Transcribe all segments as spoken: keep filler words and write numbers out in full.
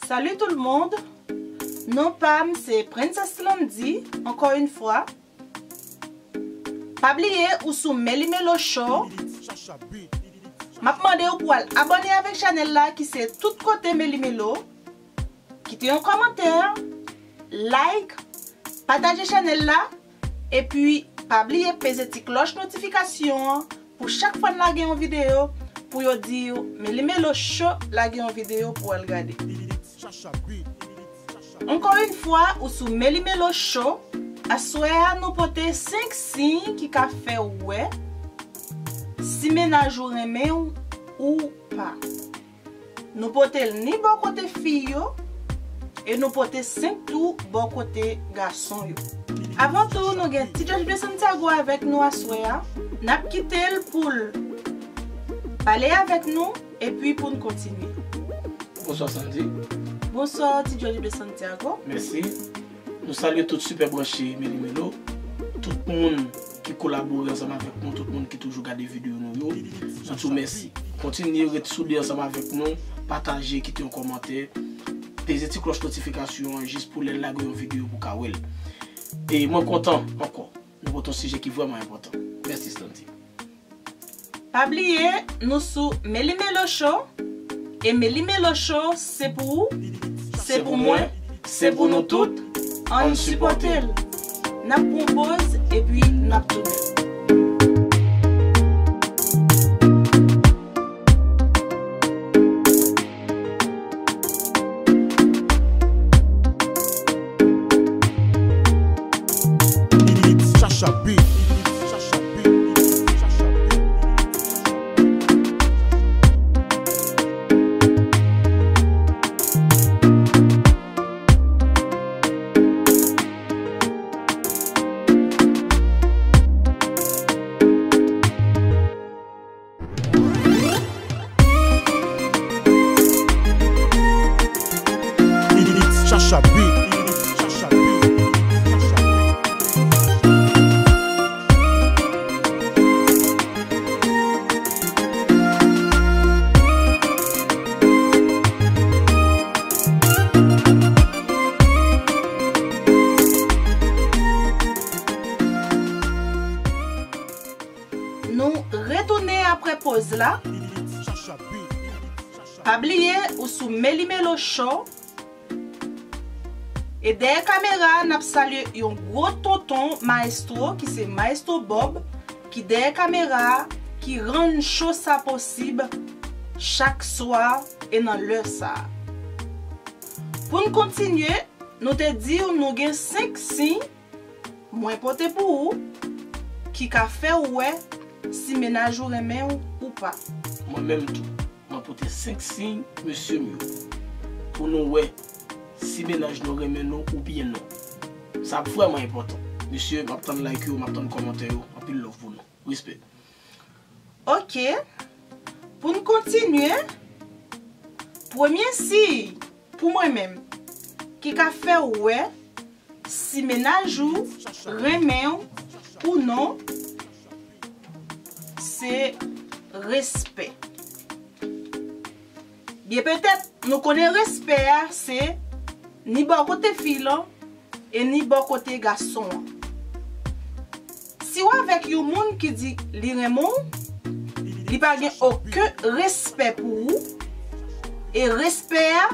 Salut tout le monde. Non pa m se Princess Landy, encore une fois. Pa bliye ou sou Melly Melo Show. M ap mande w pou al abòne avèk chanèl la ki se Tout Kote Melly Melo. Kite yon kòmantè, like, pataje chanèl la, epi pa bliye peze ti klòch notifikasyon an pou chak fwa n lage yon videyo, pou yo di w Melly Melo Show lage yon videyo pou w al gade. Encore une fois, ou sou Melly Melo Show. Aswè a, nou pote senk siy ki ka fè w wè si mennaj ou renmen w ou pa. Nou pote l ni bò kote fi yo, e nou pote senk tou bò kote gason yo. Avan tou, nou gen Ti Djòj de Santiago avèk nou aswè a. N ap kite l pou l pale avèk nou, epi pou n kontinye. Bonswa, Sandy. Bonswa, Ti Djòj de Santiago. Mèsi. Nou salye tout sipè branche Melly Melo, tout moun ki kolabore ansanm avèk nou, tout moun ki toujou gade videyo nou yo. Nou di w mèsi. Kontinye ret sou li ansanm avèk nou, pataje, kite yon kòmantè, peze ti klòch notifikasyon an jis pou lè n lage yon videyo pou w ka wè l. E mwen kontan ankò, nou pote yon sijè ki vrèman enpòtan. Mèsi, Sandy. Pa bliye, nou sou Melly Melo Show. E Melly Melo Show, se pou ou, se pou mwen, se pou nou tout. Ann sipòte l. N ap pran yon poz, epi n ap tounen. It's Sasha Beat. It's Sasha Beat. Nou retounen apre poz la. Pa bliye ou sou Melly Melo Show. E dèyè kamera a, n ap salye yon gwo tonton maestro ki se Maestro Bob, ki dèyè kamera a, ki rann show sa posib chak swa e nan lè sa a. Pou n kontinye, nou te di w nou gen senk siy mwen pote pou ou ki ka fè w wè si mennaj ou renmen w ou pa. Mwen menm tou, mwen pote senk siy mesye m yo pou nou wè si mennaj nou renmen nou oubyen non. Sa vrèman enpòtan. Mesye, m ap tann like yo, m ap tann kòmantè yo. Anpil love pou nou. Respè. Ok. Pou n kontinye, premye siy pou mwen menm ki ka fè w wè si mennaj ou renmen w ou non, se respè. Byen petèt, nou konnen respè a se ni bò kote fi lan e ni bò kote gason an. Si w avèk yon moun ki di li renmen w, li pa gen okenn respè pou ou, e respè a,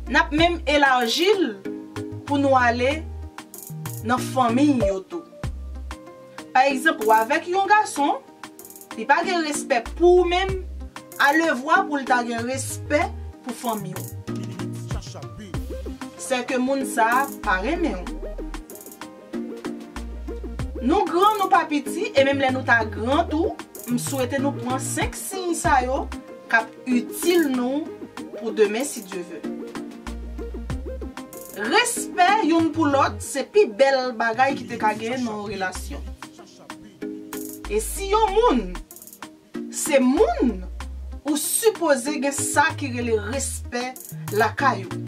n ap menm elaji l pou nou ale nan fanmi yo tou. Pa egzanp, w avèk yon gason, li pa gen respè pou ou menm, alevwa pou l ta gen respè pou fanmi w. Sèke moun sa a pa renmen w. Nou gran, nou pa piti, e menm lè nou ta gran tou, m swete nou pran senk siy sa yo k ap itil nou pou demen, si Dye ve. Respè youn pou lòt se pi bèl bagay ki te ka genyen nan yon relasyon. E si yon moun se moun, ou sipoze gen sa ki rele respè lakay ou.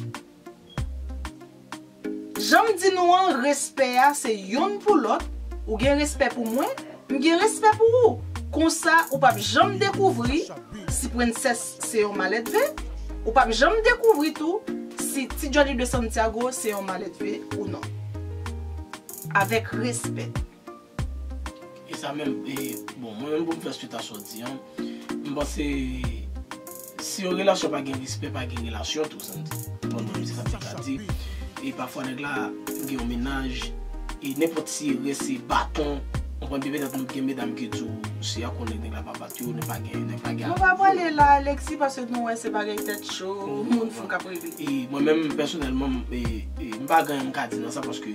Jan m di nou an, respè a se youn pou lòt. Ou gen respè pou mwen, m gen respè pou ou. Konsa, ou p ap janm dekouvri si Prensès se yon malèdve. Ou p ap janm dekouvri tou si ti Johnny de Santiago se yon maledve ou non. Avèk respè. E sa menm, e, bon, mwen menm pou m fè swit a sa w di an, m panse si yon relasyon pa gen respè, pa gen relasyon tou, sa m di. Bon, mwen menm se sa m te ka di. E pafwa nèg la gen yon mennaj, e nenpòt ti erè se baton, ou konprann, petèt nou gen medam ki di w si a konnen nèg la pa bat yo, nèg pa gen, nèg pa gen. Nou pa prale la, Alexis, paske nou wè se bagay tèt cho, moun fou k ap regle. E mwen menm, pèsonèlman, m, e, e, m pa gen anyen m ka di nan sa, paske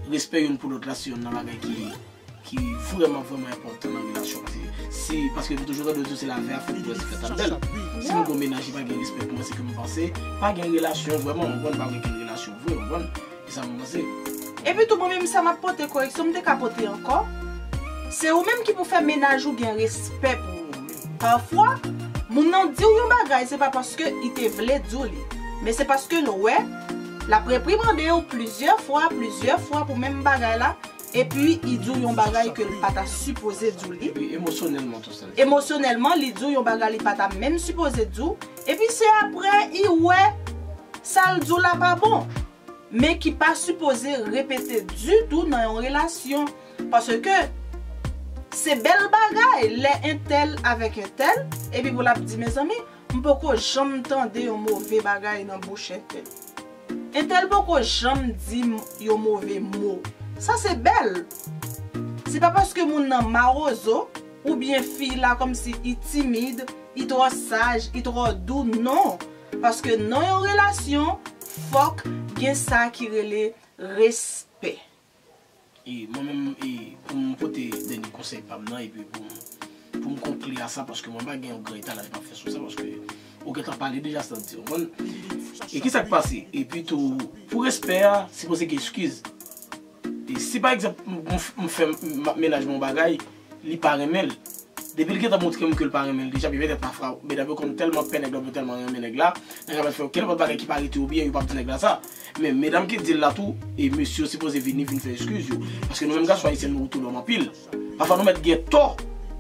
respè youn pou lòt la, se youn nan bagay ki, ki vrèman, vrèman enpòtan nan relasyon. Paske si, paske nou toujou tande yo di se lavè a fèt pou respè tann bèl. Si nou gen yon mennaj ki pa gen respè pou mwen, se ke m panse pa gen relasyon vrèman, ou konprann, pa gen okenn relasyon vre, ou konprann. E sa m panse. Epi tou, mwen menm, sa m ap pote koreksyon, m te ka pote ankò. Se ou menm ki pou fè mennaj ou gen respè pou ou. Pafwa, moun nan di w yon bagay, se pa paske li te vle di w li, men se paske l wè l ap reprimande w plizyè fwa, plizyè fwa pou menm bagay la, epi li di w yon bagay ke l pa ta sipoze di w li. Epi emosyonèlman tou, sa. Emosyonèlman, li di w yon bagay li pa ta menm sipoze di w, epi se apre li wè sa l di w la pa bon, men ki pa sipoze repete ditou nan yon relasyon. Paske se bèl bagay lè entèl avèk entèl, epi pou l ap di, mezanmi, m poko janm tande yon move bagay nan bouch entèl. Entèl poko janm di m yon move mo. Sa se bèl. Se pa paske moun nan mawozo, oubyen fi la kòmsi li timid, li twò saj, li twò dou, non. Paske nan yon relasyon, fòk gen sa ki rele respè. E mwen menm, e, pou m pote dènye konsèy pa m nan, epi pou m, pou m konkli a sa, paske mwen pa gen yon gran etalaj m ap fè sou sa, paske ou gentan pale deja, sa di, ou konprann? E kisa k pase? Epi tou, pou respè a, sipoze gen eskiz. E si pa egzanp, m, m, m fè m, m ap mennaj mwen yon bagay, li pa renmen l. Depi l gentan montre m ke l pa renmen l deja, epi petèt pafwa, medam yo konn tèlman pè nèg la, yo tèlman renmen nèg la, nèg la mèt fè okenn lòt bagay ki pa rete yo byen, yo p ap di nèg la sa. Men medam ki di l la tou, e mesye yo sipoze vini, vin fè eskiz yo. Paske nou menm gason ayisyen, nou otonòm anpil. Pafwa nou mèt gen tò,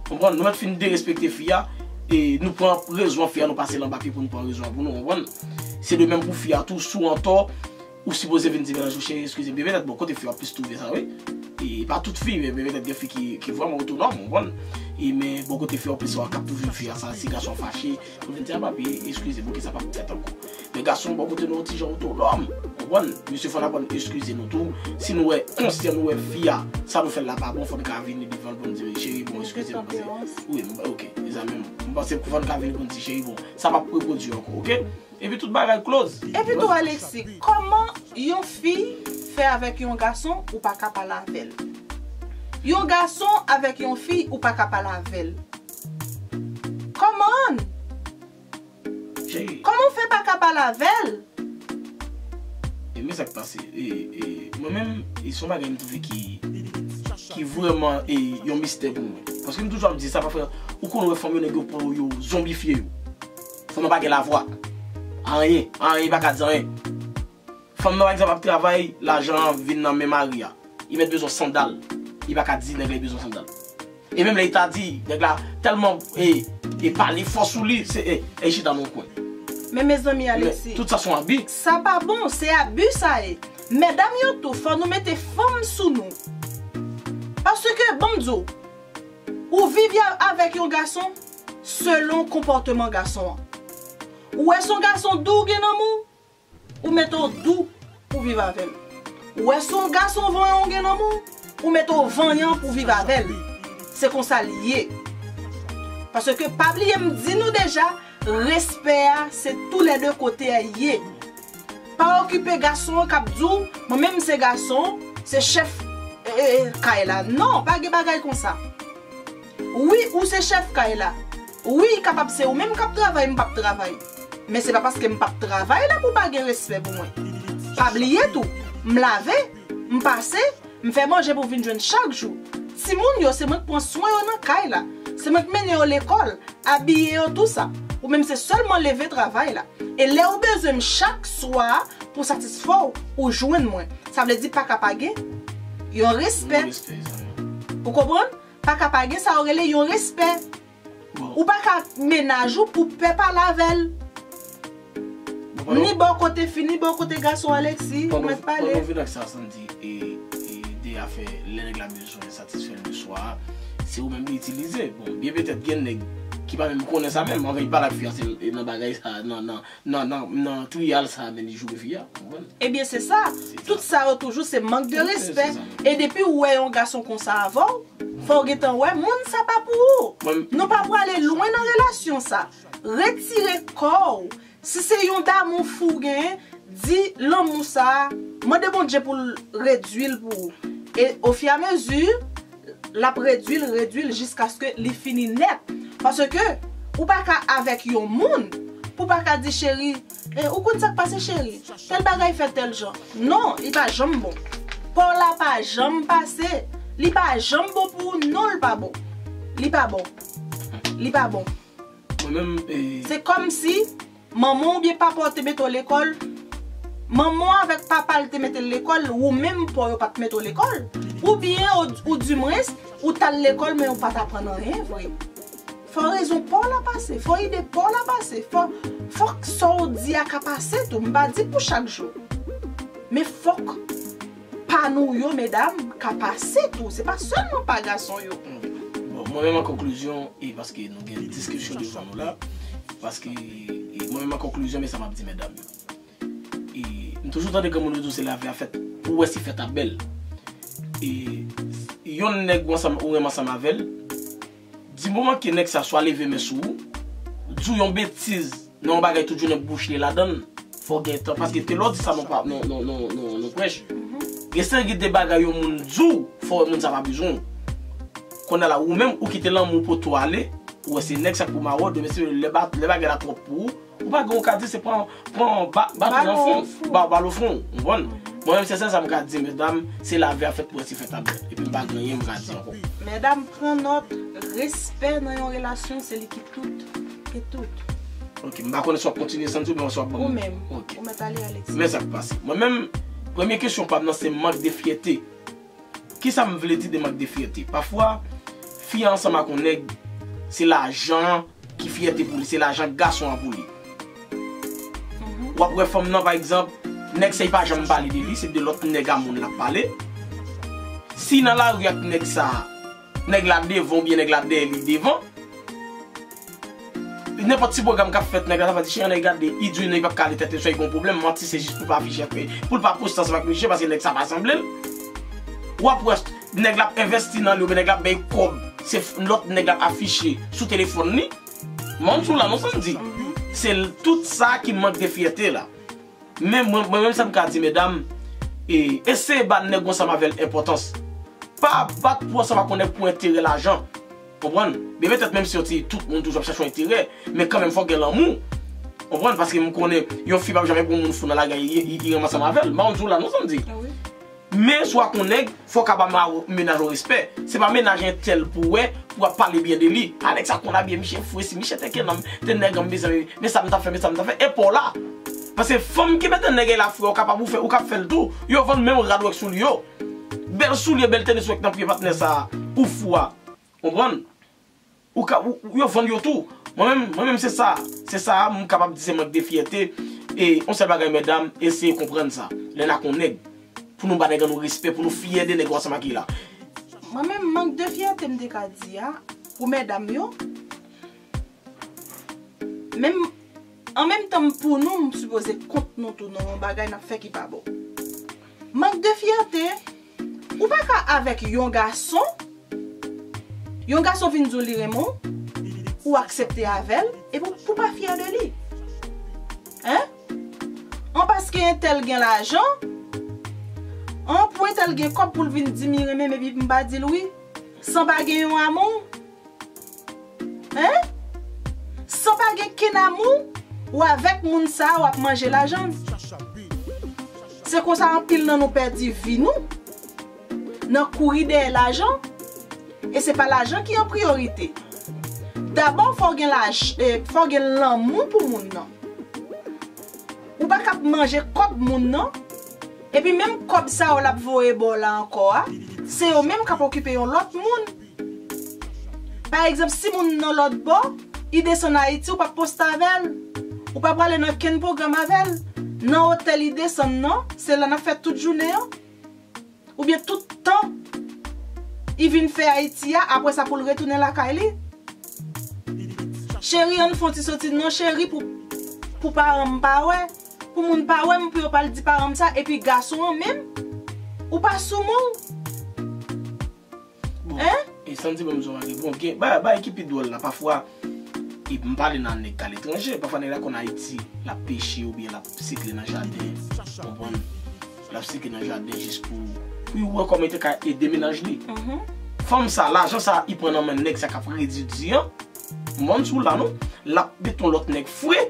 konprann, nou mèt fin derespekte fi a, e nou pran rezon fi a, nou pase l anba pye pou nou pran rezon an pou nou, konprann. Se de menm pou fi a tou, si w an tò, ou sipoze vin di mennaj ou, cheri, eskize m. Petèt bò kote fi yo ap plis twouve sa, wi. E pa tout fi, men, men petèt gen fi ki, ki vrèman otonòm, ou konprann. E men bò kote fi yo ap plis wè k ap twouve fi a sa, si gason an fache, pou vin di, a papi, eskize m, oke, sa p ap fèt ankò. Men gason bò kote nou yon ti jan otonòm, ou konprann. Mesye fò n aprann eskize nou tou. Si nou wè konsyan, nou wè fi a, sa nou fè l la pa bon, fò n ka vini devan l pou n di, cheri, bon, eskize m, paske, wi, m, oke, se sa menm. M panse fò n ka vini pou n di, cheri, bon, sa p ap repwodui ankò, oke? Epi tout bagay close. Epi tou Alexis, kòman yon fi fè avèk yon gason ou pa ka pale avè l? Yon gason avèk yon fi ou pa ka pale avè l. Kòman? Kòman w fè pa ka pale avè l? E men sa k pase. E, e, mwen menm, e se yon bagay m twouve ki, ki vrèman, e, yon mistè pou mwen. Paske m toujou ap di sa, pafwa, ou konn wè fanm yo, nèg yo pran yo zonbifye yo. Fanm nan pa gen lavwa. Anyen, anyen, li pa ka di anyen. Fanm nan, pa egzanp, ap travay, lajan an vin nan men mari a. Li mèt bezwen sandal. Li pa ka di nèg la li bezwen sandal. E menm lè li ta di, nèg la tèlman, e, e pale fò sou li, se, e, e chita nan yon kwen. Men mezanmi Alexis, tout sa se yon abi. Sa pa bon, se abi sa ye. Medam yo tou, fò nou mete fanm sou nou. Paske, ban m di w, ou viv avèk yon gason selon konpòteman gason an. Ou wè se yon gason dou w gen nan men w, ou mete w dou pou viv avè l. Ou wè se yon gason vanyan w gen nan men w, ou mete w vanyan pou viv avè l. Se konsa l ye. Paske pa bliye m di nou deja, respè a se toulède kote a ye. Pa okipe gason an k ap di w, mwen menm se gason, se chèf, e, e, e, kay la. Non, pa gen bagay konsa. Wi, ou se chèf kay la. Wi, kapab se ou menm k ap travay, m p ap travay. Men se pa paske m p ap travay la pou pa gen respè pou mwen. Pa bliye tou, m lave, m pase, m fè manje pou vin jwenn chak jou. Timoun yo, se mwen k pran swen yo nan kay la. Se mwen k mennen yo lekòl, abiye yo, tou sa. Ou menm se sèlman leve travay la. E lè ou bezwen m chak swa pou satisfè w, ou jwenn mwen. Sa vle di pa ka pa gen yon respè. Ou konprann? Pa ka pa gen sa yo rele yon respè. Ou pa ka mennaj ou pou pè pale avè l. Ni bò kote fi, ni bò kote gason, Alexis, ou mèt pale. Pandan w vin ak sa, Sandy, e, e de afè lè nèg la bezwen satisfè l le swa, se ou menm li itilize. Bon, byen petèt gen nèg ki pa menm konnen sa menm, anvan li pale ak fi a, se nan bagay sa, nan, nan, nan, nan, nan triyal sa, men li joure fi a, ou konprann? Ebyen, se sa. Tout sa yo toujou, se mank de respè. E depi ou wè yon gason konsa avè w, fò w gentan wè, moun sa pa pou ou. Nou pa prale lwen nan relasyon sa. Retire kò w. Si se yon damou fou w genyen, di lanmou sa a, mande Bondye pou l redui l pou ou. E ofiramezi, l ap redui l, redui l jiskaske li fini nèt. Paske ou pa ka avèk yon moun pou w pa ka di, cheri, e, ou konn sa k pase, cheri? Tèl bagay fèt tèl jan. Non, li pa janm bon. Pa w la pa janm pase. Li pa janm bon pou ou, non, l pa bon. Li pa bon. Li pa bon. Se kòmsi manman w oubyen papa w te mete w lekòl. Manman w avèk papa l te mete l lekòl, ou menm pa w yo pa t mete w lekòl. Oubyen, ou, ou dimwens, ou t al lekòl, men ou pa t aprann anyen vre. Fò rezon pa w la pase, fò ide pa w la pase, fò, fòk sa w di a ka pase tou. M pa di pou chak jou. Men fòk pa nou yo, medam, ka pase tou. Se pa sèlman pa gason yo. Bon, mwen menm an konklizyon, e paske nou gen diskisyon devan nou la, paske, e mwen menm an konklizyon, men sa m ap di medam yo. E m toujou tande granmoun yo di w se lavi a fèt, pou w wè si fèt ap bèl. E yon nèg ou ansanm, ou renmen ansanm avè l, di moman ke nèg sa swa leve men sou ou, di w yon betiz, nan yon bagay tout jounen bouch li ladan l, fò w gen tan, paske te lè w di sa nan pa, nan, nan, nan, nan, nan prèch. Gen seri de bagay yon moun di w, fò w wè moun sa pa bezwen w. Kounye a la, ou menm, ou kite lanmou poto ale, ou wè se nèg sa k pou mare w, demen se lè ba-, lè bagay la twòp pou ou, ou pa gen, ou ka di se pran, pran ba-, baton nan fwon, ba-, bal o fwon, ou konprann? Mwen menm, se sèl sa m ka di, medam, se lavi a fèt pou wè si fèt ap bèl. Epi m pa gen anyen m ka di ankò. Medam, pran nòt, respè nan yon relasyon, se li ki tout e tout. Ok, m pa konnen si w ap kontinye Sandy oubyen si w ap ban m. Ou menm. Ok. Ou mèt ale, Alexis. Men sa k pase. Mwen menm, premye kesyon pa m nan se mank de fyète. Kisa m vle di de mank de fyète? Pafwa, fi a ansanm ak yon nèg, se lajan an ki fyète pou li, se lajan gason an pou li. W ap wè fanm nan, pa egzanp, nèg sa li pa janm pale de li, se de lòt nèg a moun l ap pale. Si nan lari ak nèg sa, nèg la devan oubyen nèg la dèyè li devan, nenpòt ti pwogram k ap fèt, nèg la ta va di, cheri, ann al gade, li di w non, li p ap ka ale tèt li swa, li gen yon pwoblèm, manti, se jis pou l pa afiche, pou l pa poste ansanm ak misye, paske nèg sa pa sanble l. W ap wè, nèg la ap envèsti nan li, oubyen nèg la ap bay kòb, se lòt nèg la ap afiche sou telefòn li. Mwen di w la, non, Sandy. Se tout sa ki mank de fyète la. Men mwen, mwen menm sa m ka di medam, e, eseye ba nèg ou ansanm avè l enpòtans. Pa bat pou ansanm ak yon nèg pou enterè lajan. Konprann? Byen petèt menm si yon ti, tout moun toujou ap chache yon enterè, men kanmenm fòk gen lanmou. Konprann? Paske m konnen yon fi p ap janm ap yon moun fou nan lagay, li, li, li renmen ansanm avè l. M pa konn di w la non, Sandy. Men si w ak yon nèg, fò w ka ba mennaj ou respè. Se pa mennaj entèl pou w wè, pou w ap pale byen de li. A nèg sa konn abiye, misye fou, e si misye te kenanm, te nèg an m bezwen, men sa m t ap fè, men sa m t ap fè. E pa w la. Paske fanm ki mete nèg la frè, ou kapab ou fè, ou k ap fè l tou. Yo vann menm rad ou wè k sou li yo. Bèl soulye, bèl tenis ou wè k nan pye patnè sa a, ou fou a. Konprann? Ou ka, ou, ou, yo vann yo tou. Mwen menm, mwen menm se sa, se sa a m kapab di se mank de fyète. E yon sèl bagay medam, eseye konprann sa. Lè n ak yon nèg, pou nou ba nèg an nou respè, pou nou fyè de nèg yo ansanm ak li la. Mwen menm, mank de fyète m te ka di a, pou medam yo. Menm, an menm tan m pou nou, m sipoze kont nou tou nan yon bagay n ap fè ki pa bon. Mank de fyète, ou pa ka avèk yon gason, yon gason vin di w li renmen w, ou aksepte avè l, epi w pa fyè de li. Hein? An paske entèl gen lajan, an pou entèl gen kòb pou l vin di m li renmen m epi m pa di l wi. San pa gen yon amou, Hein? San pa gen kenn amou, ou avèk moun sa a, w ap manje lajan l. Se konsa anpil nan nou pèdi vi nou nan kouri dèyè lajan, e se pa lajan ki an priyorite. Dabò, fò w gen laj, eh, fò w gen lanmou pou moun nan. Ou pa ka ap manje kòb moun nan, epi menm kòb sa yo l ap voye ba w la ankò a, se yo menm k ap okipe yon lòt moun. Pa egzanp, si moun nan lòt bò, li desann Ayiti, ou p ap poste avè l. Ou pa prale nan kenn pwogram avè l. Nan otèl li desann nan, se la n ap fè tout jounen an. Oubyen tout tan li vin fè Ayiti a, apre sa pou l retounen lakay li. Cheri, ann fè yon ti soti non, cheri, pou, pou paran m pa wè. Pou moun pa wè m, pou yo pa al di paran m sa, epi gason an menm, ou pa sou men w. Bon, hein? E Sandy ban m zò mare. Bon, gen bay, bay ki pi dwòl la, pafwa, e m pale nan nèg k aletranje, pafwa nèg la konn Ayiti, l ap peche oubyen l ap sikle nan jaden, konprann? L ap sikle nan jaden jis pou, pou l wè kòman li te ka ede mennaj li. Mhm. Fanm sa, lajan sa, li pran nan men nèg sa k ap redi di an, m konn sou la non, l ap met yon lòt nèg fre.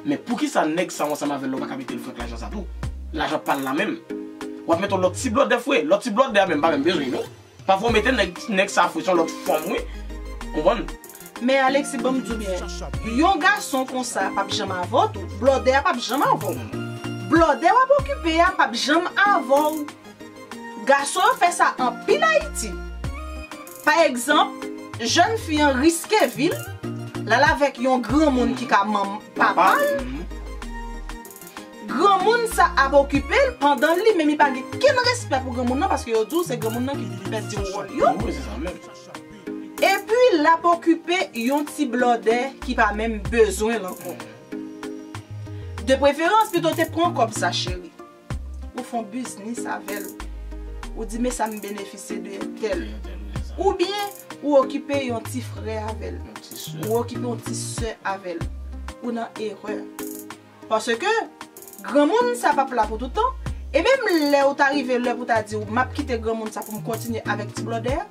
Men poukisa nèg sa w ansanm avè l la, ou pa ka mete l fre ak lajan sa tou? Lajan pa l la menm. W ap mete yon lòt ti blòdè fre. Lòt ti blòdè a menm, pa menm bezwen li non. Pafwa w mete nèg, nèg sa fre, se yon lòt fòm wi. Konprann? Men Alexis, ban m di w byen, yon gason konsa p ap janm avè w tou. Blòdè a p ap janm avè w. Blòdè w ap okipe a p ap janm avè w. Gason yo fè sa anpil Ayiti. Pa egzanp, jèn fi an riske vi l, l al avèk yon granmoun ki ka manm papa l. Granmoun sa ap okipe l pandan li menm li pa gen kenn respè pou granmoun nan, paske yo di w se granmoun nan ki pèdi wòl yo. Wi, se sa menm. Epi l ap okipe yon ti blòdè ki pa menm bezwen l ankò. De preferans, pito te pran kòb sa, cheri. Ou fè yon biznis avè l. Ou di, men sa m benefisye de entèl. Oubyen, ou okipe yon ti frè avè l. Ou okipe yon ti sè avè l. Ou nan erè. Paske, granmoun sa p ap la pou tout tan. E menm lè ou ta rive lè pou ta di, m ap kite granmoun sa pou m kontinye avèk ti blòdè a,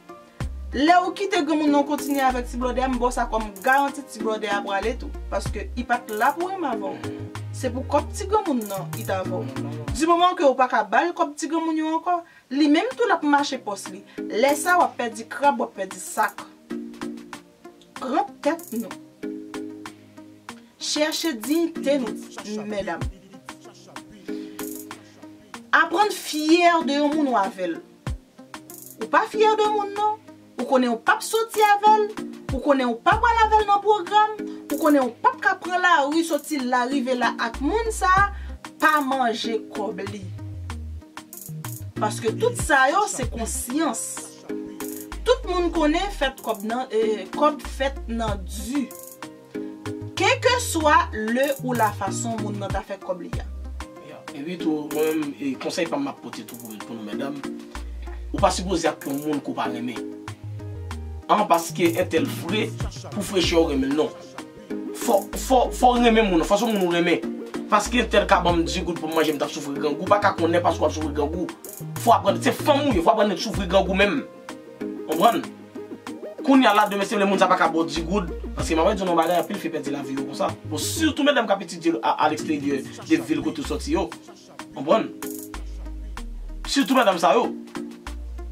lè ou kite granmoun nan kontinye avèk ti blòdè a, m ba w sa kòm garanti ti blòdè a prale tou. Paske li pa t la pou renmen avè w. Se pou kòb ti granmoun nan li t avè w. Di moman ke ou pa ka ba l kòb ti granmoun yo ankò, li menm tou l ap mache pòs li. Lè sa a, w ap pèdi krab, w ap pèdi sak. Pran tèt nou. Chèche diyite nou, medam. Aprann fyè de yon moun ou avè l. Ou pa fyè de moun nan. Ou konnen ou p ap soti avè l. Ou konnen ou pa pral avè l nan pwogram. Ou konnen ou p ap ka pran lari soti la rive la ak moun sa a. Pa manje kòb li. Paske tout sa yo se konsyans. Tout moun konnen fèt kòb nan, eh, kòb fèt nan di. Kèlkeswa le ou la fason moun nan ta fè kòb li a. Ya. Epi tou, mwen menm, e, konsèy pa m m ap pote tou pou, pou nou medam, ou pa sipoze ak yon moun ke w pa renmen. An, paske entèl fre, pou frechè w renmen l, non. Fò, fò, fò w renmen moun nan, fò se yon moun ou renmen. Paske entèl ka ban m di goud pou m manje, m t ap soufri grangou, ou pa ka konnen paske w ap soufri grangou. Fò w aprann, se fanm ou ye, fò w aprann soufri grangou menm. Konprann? Kounye a la, demen, si w vle moun sa pa ka ba w di goud, paske m ap di w yon bagay, anpil fi pèdi lavi yo konsa. Bon, sitou medam k ap etidye a, a leksteryè de vil kote w sòti yo. Konprann? Sitou medam sa yo.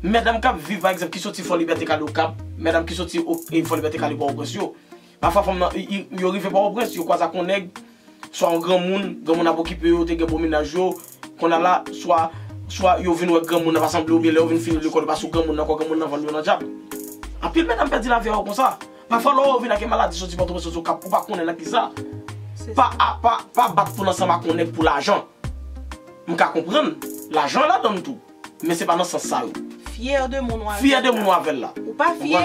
Medam k ap viv, pa egzanp, ki soti Fò Libète k ale Okap, medam ki soti O-, e, Fò Libète k ale Pòtoprens yo. Pafwa fanm nan, i, i, yo rive Pòtoprens, yo kwaze ak yon nèg, swa yon granmoun, granmoun ap okipe yo, te gen bon mennaj yo, kounye a la, swa, swa yo vin wè granmoun nan pa sanble, oubyen lè yo vin fini lekòl, yo pa sou granmoun nan ankò, granmoun nan vann yo nan djab. Anpil medam pèdi lavi yo konsa. Pafwa lè yo vin ak yon maladi soti Pòtoprens, soti Okap, ou pa konnen nan kisa. Se Pa, sa. a, pa, pa bat pou l ansanm ak yon nèg pou lajan. M ka konprann, lajan ladan l tou. Men se pa nan sans sa yo. Fyè de moun ou avè l. Fyè de moun ou avè l la. Ou pa fyè,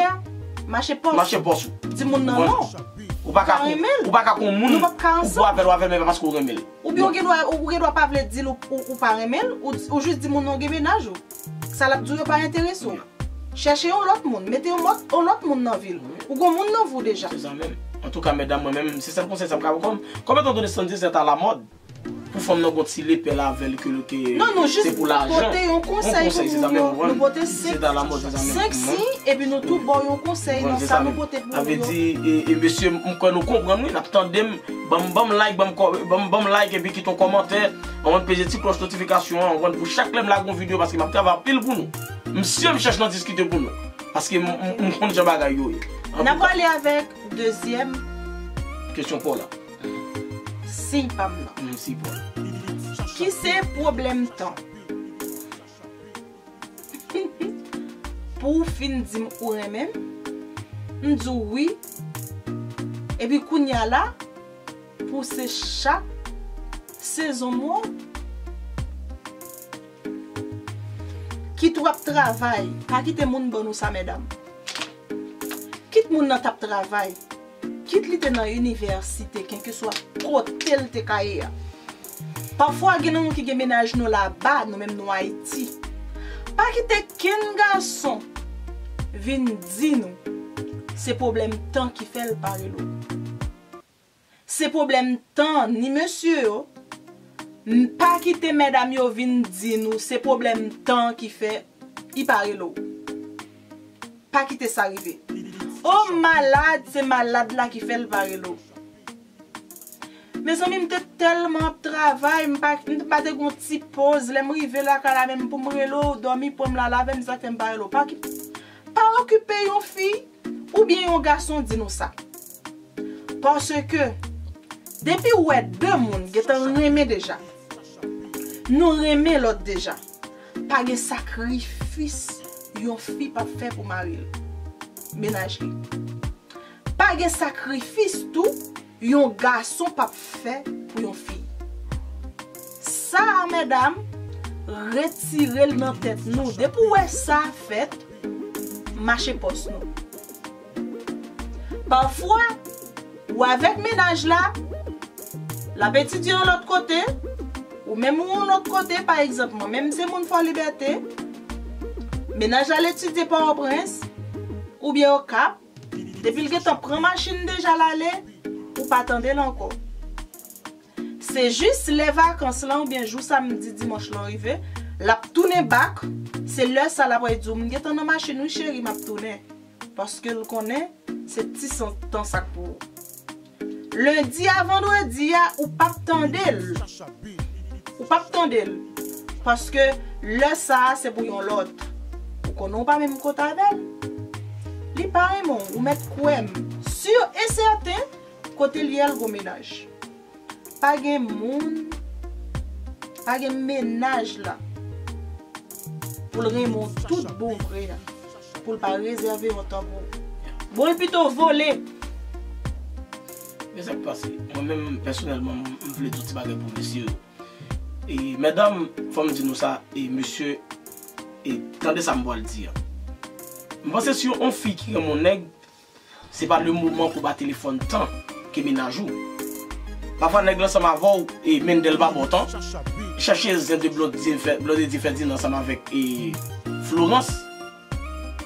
mache pòs. Mache pòs ou. Di moun nan non. Ou pa ka, ou pa ka kon moun, ou pa ka ansanm. Ou avè l, ou avè l, men pa paske ou renmen l. Oubyen ou gen dwa, ou gen dwa pa vle di l ou, ou, ou pa renmen l, ou, ou jis di moun nan ou gen mennaj ou. Sa l ap di w yo pa enterese w. Chèche yon lòt moun, mete yon mòt, yon lòt moun nan vi l. Ou gon moun nan vi w deja. Se sa menm. Antouka, medam, mwen menm, se sèl konsèy sa m ka ba w kòm, kòm etan done Sandy se ta lamòd. Pou fanm nan gon ti lepèl avè l ke l ke Non, nou jis se pou lajan. pote yon konsèy pou moun yo. Nou pote senk, senk siy, epi nou tou ba w yon konsèy nan sa nou pote pou nou yo. Sa vle di, e, e, mesye, m kwè nou konprann wi, n ap tande m, ban m, ban m like, ban m kò-, ban m, ban m like, epi kite yon kòmantè, anvan peze ti klòch notifikasyon an, anvan pou chak lè m lage yon videyo, paske m ap travay anpil pou nou. M sye m chèche nan diskite pou nou, paske m, m, m konn jan bagay yo ye. N ap prale avèk dezyèm kesyon pa w la. Siy pa m nan. Mm, siy pa w. Ki se pwoblèm tan. Pou w fin di m ou renmen m, m di w wi. Epi kounye a la, pou se chak sezon mwen. Kit w ap travay, pa kite moun ban nou sa, medam. Kit moun nan t ap travay, kit li te nan inivèsite, kèlkeswa kote l te ka ye a. Pafwa, gen nan nou ki gen mennaj nou laba, nou menm nou Ayiti. Pa kite kenn gason vin di nou se pwoblèm tan ki fè l pa rele w. Se pwoblèm tan ni mesye yo. M pa kite medam yo vin di nou se pwoblèm tan ki fè li pa rele w. Pa kite sa rive. O malad, se malad la ki fè l pa rele w. Mezanmi, m te tèlman ap travay, m pa, m pa te gon ti poz. Lè m rive lakay la menm pou m rele w, dòmi pran m la, lave m, sa k fè m pa rele w. Pa ki, pa okipe yon fi oubyen yon gason di nou sa. Paske, depi w wè de moun gentan renmen deja, nou renmen lòt deja, pa gen sakrifis yon fi p ap fè pou mari l, mennaj li. Pa gen sakrifis tou yon gason p ap fè pou yon fi. Sa a, medam, retire l nan tèt nou. Depi w wè sa fèt, mache pòs nou. Pafwa, ou avèk mennaj la, l ap etidye yon lòt kote, ou menm ou yon lòt kote, pa egzanp, mwen menm se moun Fò Libète, mennaj la al etidye Pòtoprens, oubyen Okap, depi l gentan pran machin deja l ale, ou pa tande l ankò. Se jis lè vakans lan oubyen jou samdi, dimanch lan rive, l ap tounen bak, se lè sa l ap wè di w, "M gentan nan machin wi cheri, m ap tounen." Paske l konnen se ti san tan sa k pou ou. Lendi a vandredi a, ou p ap tande l. Ou p ap tande l. Paske lè sa a, se pou yon lòt. Ou konnen ou pa menm kote avè l. Li pa renmen w, ou mèt kwè m. Si e sèten, kote l ye a, l gon mennaj. Pa gen moun, pa gen mennaj la pou l renmen w tout bon vre a, pou l pa rezève yon tan pou ou. Bon, l pito vole. Men sa k pase, mwen menm, pèsonèlman, m vle di yon ti bagay pou mesye yo. E, medam, fò m di nou sa, e, mesye, e, tande sa m pral di a. M panse si yon fi ki renmen yon nèg, se pa le moman pou ba telefòn tan ke mennaj ou. Pafwa nèg la ansanm avè w e Mendel pa ba w tan. Chèche zen de Blondedy Fè-, Blondedy Ferdinand ansanm avèk e Florence.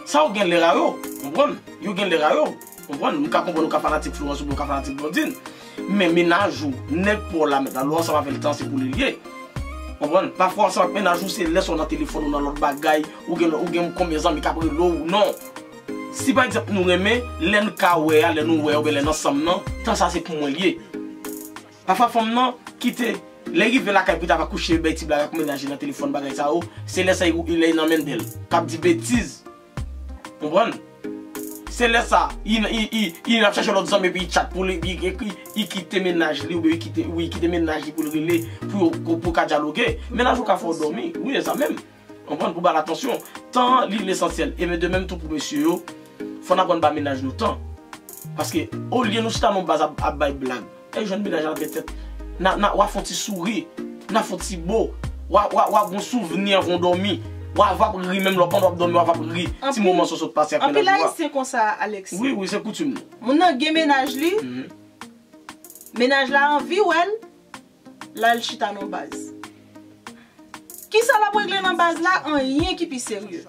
Sa yo gen lè a yo, konprann? Yo gen lè a yo, konprann? M ka konprann ou ka fanatik Florence oubyen ou ka fanatik Blondine. Men mennaj ou, nèg pa w la, mèt la, lè w ansanm avè l tan se pou li l ye. Konprann? Pafwa ansanm ak mennaj ou se lè sa w nan telefòn ou nan lòt bagay, ou gen, ou gen konbyen zanmi k ap rele w, non. Si pa egzanp nou renmen, lè n ka wè a, lè nou wè a, oubyen lè n ansanm nan, tan sa se pou mwen l ye. Pafwa fanm nan kite, lè rive lakay pou ta va kouche, bay ti blag ak mennaj li nan telefòn bagay sa yo, se lè sa li, li lè nan Mendel, k ap di betiz. Konprann? Se lè sa, li, li, li, li ap chache lòt zanmi epi li tchat pou li, li, li, li kite mennaj li, oubyen li kite, wi, li kite mennaj li pou l rele, pou yo, pou ka dyaloge. Mennaj ou ka fè w dòmi, wi, e sa menm. Konprann? Pou ba l atansyon. Tan an, li lesansyèl. E men de menm tou pou mesye yo, fò n aprann ba mennaj nou tan. Paske, olye nou chita nan baz ap, ap bay blag, e jwenn mennaj la petèt, na, na, w a fè yon ti souri, n a fè yon ti bo, w a, w a, w a gon souvni anvan w dòmi, w a, w ap ri menm lè w, pandan w ap dòmi, w a, w ap ri ti moman sa w sot pase ak mennaj ou a. Anpil Ayisyen konsa, Alexis. Wi, wi, se koutim nou. Moun nan gen mennaj li, mennaj la anvi wè l, l al chita nan baz. Kisa l ap regle nan baz la? Anyen ki pi serye.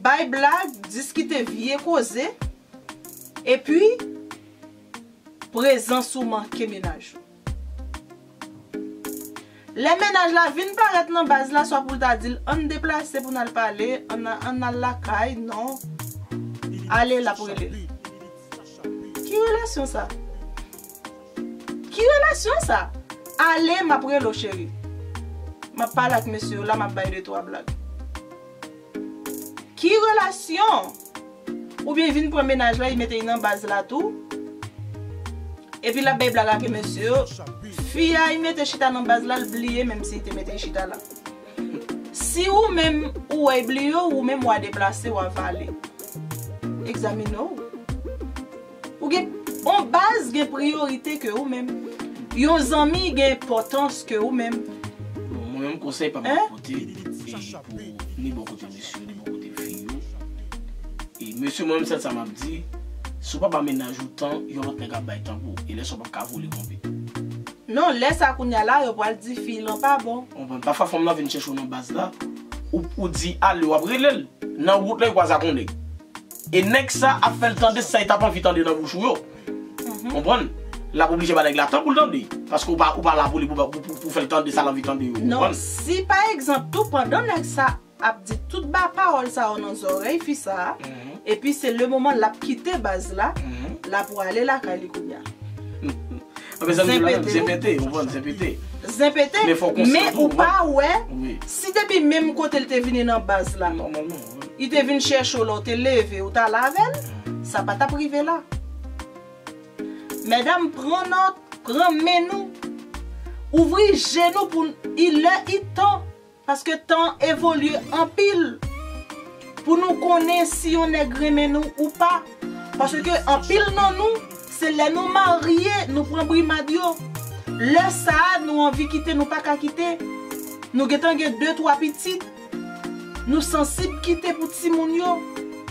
Bay blag, diskite vye koze, epi prezans ou manke mennaj ou. Lè mennaj la vin parèt nan baz la, swa pou l ta di l, "Ann deplase pou n al pale, ann, ann al lakay," non. Ale, l ap rele l. Ki relasyon sa? Ki relasyon sa? Ale, m ap rele w, cheri. M ap pale ak mesye yo la, m ap bay de twa blag. Ki relasyon? Oubyen vin pran mennaj la, li mete li nan baz la tou. Epi l ap bay blag ak mesye yo. Fi a, li mete chita nan baz la, l bliye menm si li te mete chita la. Si ou menm ou wè l bliye w, ou menm w a deplase, w a vale. Egzamine w. Ou gen On baz gen priyorite ke ou menm. Yon zanmi gen enpòtans ke ou menm. Bon, mwen menm konsèy pa m ap pote e pou ni bò kote mesye, ni bò kote fi yo. E mesye, mwen menm sèl sa m ap di, si w pa ba mennaj ou tan, yon lòt nèg ap bay tan pou ou. E lè sa w p ap ka vole konpe. Non, lè sa kounye a la, yo pral di fi lan pa bon. Konprann? Pafwa fanm nan vin chèche w nan baz la, ou, ou di ale, w ap rele l. Nan wout la, li kwaze ak yon nèg. E nèg sa ap fè l tande sa li t ap anvi tande nan bouch ou yo. Konprann? L ap oblije ba nèg la tan pou l tande. Paske ou pa, ou pa la pou li, pou, pou, pou, pou fè l tande sa l anvi tande yo. Non, si pa egzanp tou, pandan nèg sa ap di tout ba pawòl sa yo nan zòrèy fi sa a, epi se le moman l ap kite baz la, l ap prale lakay li kounye a. Anben, sa nou la menm, zen pete, ou konprann, zen pete. Zen pete, men fò w konsyan tou, ou konprann. Men ou pa wè, si depi menm kote l te vini nan baz la, li te vin chèche w lè w te leve, ou t al avè l, sa pa t ap rive la. Medam, pran nòt, pran men nou, ouvri je nou pou i lè i tan. Paske tan an evolye anpil pou nou konnen si yon nèg renmen nou ou pa. Paske anpil nan nou, se lè nou marye, nou pran brimad yo. Lè sa a, nou anvi kite, nou pa ka kite. Nou gentan gen de, twa pitit. Nou sansib kite pou timoun yo.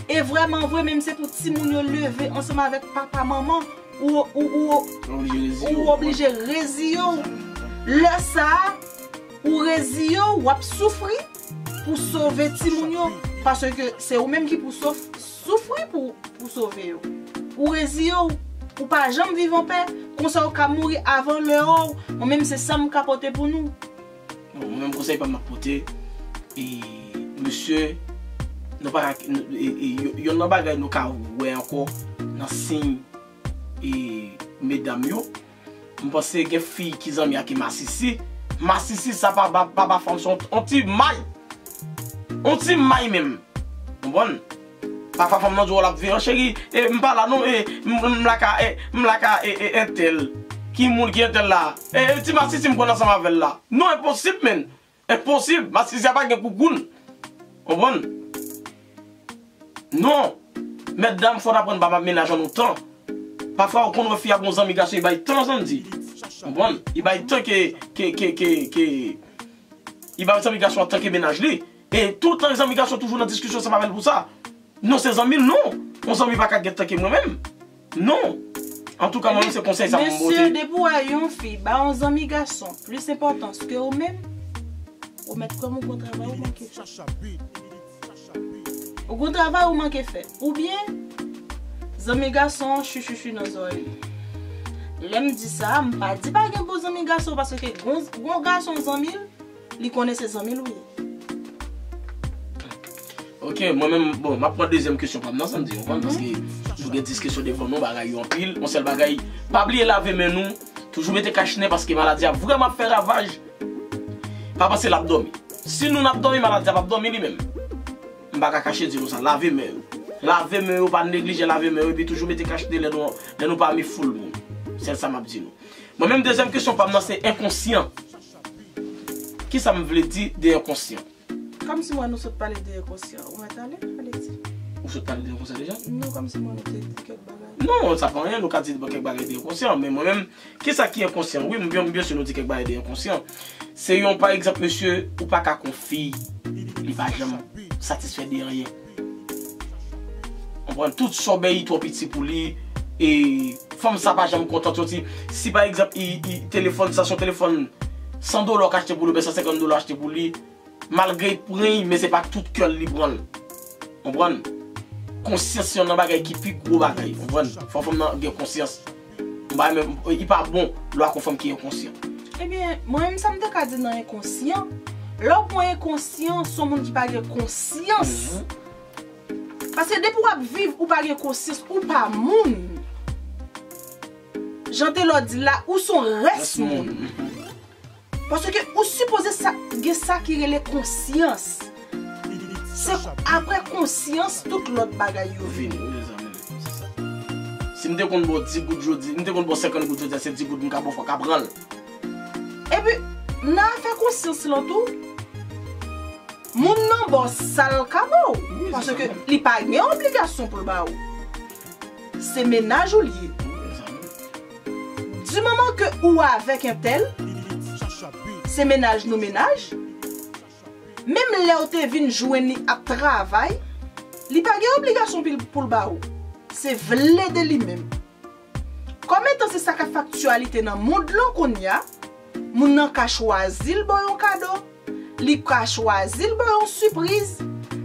E vrèman vre, menm se pou timoun yo leve ansanm avèk papa, manman. Ou, ou, ou, ou oblije reziye w. Lè sa a, ou reziye w, w ap soufri pou sove timoun yo. Paske se ou menm ki pou sof, soufri pou, pou sove yo. Ou reziye w, ou pa janm viv anpè, konsa w ka mouri avan lè w. Mwen menm se sa m ka pote pou nou. Bon, mwen menm konsèy pa m ap pote, e, mesye, nou pa ka, e, e, yo- yonn nan bagay nou ka wè ankò nan siy e medam yo. M panse gen fi ki zanmi ak masisi. Masisi sa pa ba, pa ba fanm, se on, on ti may. On ti may menm. Konprann? Pafwa fanm nan di w l ap veye, cheri, e, m pa la non, e, m, m laka, e, m laka, e, e, entèl. Ki moun ki entèl la? E, e, ti masisi m pran ansanm avè l la. Non, enposib, menn. Enposib. Masisi a pa gen koukoun. Konprann? Non. Mètdam, fò n aprann ba mennaj an nou tan. Pafwa, ou konn wè fi a gon zanmi gason, li bay tan, sa m di. Konprann? Li bay tan ke, ke, ke, ke, ke, li bay zanmi gason an tan ke mennaj li. E toutan zanmi gason toujou nan diskisyon ansanm avè l pou sa. Non, se zanmi l, non. Yon zanmi pa ka gen tan ke mwen menm. Non. Antouka, mwen menm se konsèy sa mwen pote. Mesye, depi w wè yon fi ba yon zanmi gason plis enpòtans ke ou menm, ou mèt kwè m, ou gon travay ou manke fè. Ou gon travay ou manke fè. Oubyen, zanmi gason an chuchuchu nan zòrèy li. Lè m di sa, m pa di pa gen bon zanmi gason, paske gon, gon gason zanmi l, li konnen se zanmi l ou ye. Ok, mwen menm, bon, m ap pran dezyèm kesyon pa m nan, sa m di, ou konprann, paske nou gen dis kesyon devan nou, bagay yo anpil. Yon sèl bagay, pa bliye lave men nou, toujou mete kach nen, paske maladi a vrèman ap fè ravaj. Pa panse l ap dòmi. Si nou n ap dòmi, maladi a p ap dòmi li menm. M pa ka kache di nou sa, lave men yo. Lave men yo, pa neglije lave men yo, epi toujou mete kach nen lè nou, lè nou pami foul moun. Sèl sa m ap di nou. Mwen menm, dezyèm kesyon pa m nan se enkonsyan. Kisa m vle di de enkonsyan? Kòmsi m wè nou sot pale de enkonsyan. Ou mèt ale, Alexis? Ou sot pale de enkonsyan deja? Non, kòmsi m wè nou te di kèk bagay. Non, sa pa anyen, nou ka di kèk bagay de enkonsyan, men mwen menm, kisa ki enkonsyan? Wi, m byen, m byen si nou di kèk bagay de enkonsyan. Se yon, pa egzanp, mesye, ou pa ka konn fi, li pa janm satisfè de anyen. Konprann? Tout sa w bay li twò piti pou li. E fanm sa pa janm kontan. Yon ti, si pa egzanp, i, i, telefòn sa, se yon telefòn san dola w ka achte pou li, oubyen san senkant dola w achte pou li, malgre li pran li, men se pa tout kè l li pran l. Konprann? Konsyans se youn nan bagay ki pi gwo bagay. Konprann? Fò fanm nan gen konsyans. M pa renmen, li pa bon lè w ak yon fanm ki enkonsyan. Ebyen, mwen menm sa m te ka di nan enkonsyan, lè w pran enkonsyan, se yon moun ki pa gen konsyans. Paske depi w ap viv, ou pa gen konsyans, ou pa moun. Jan Telò di l la, ou se yon rès moun. Paske ou sipoze sa, gen sa ki rele konsyans. Se apre konsyans tout lòt bagay yo vini. Vini, wi, zanmi m, se sa. Si m te konn ba w dis goud jodi, m te konn ba w senkant goud jodi a, se dis goud m ka ba w, fò w ka pran l. Epi, nan afè konsyans lan tou, moun nan ba w sa l ka ba w. Paske li pa gen obligasyon pou l ba ou. Se mennaj ou l ye. Di moman ke ou avèk entèl, se mennaj nou mennaj, menm lè w te vin jwenn li ap travay, li pa gen obligasyon pou l, pou l ba ou. Se vle de li menm. Kòm etan se sa k ap fè aktyalite nan mond lan kounye a, moun nan ka chwazi l ba w yon kado, li ka chwazi l ba w yon sipriz,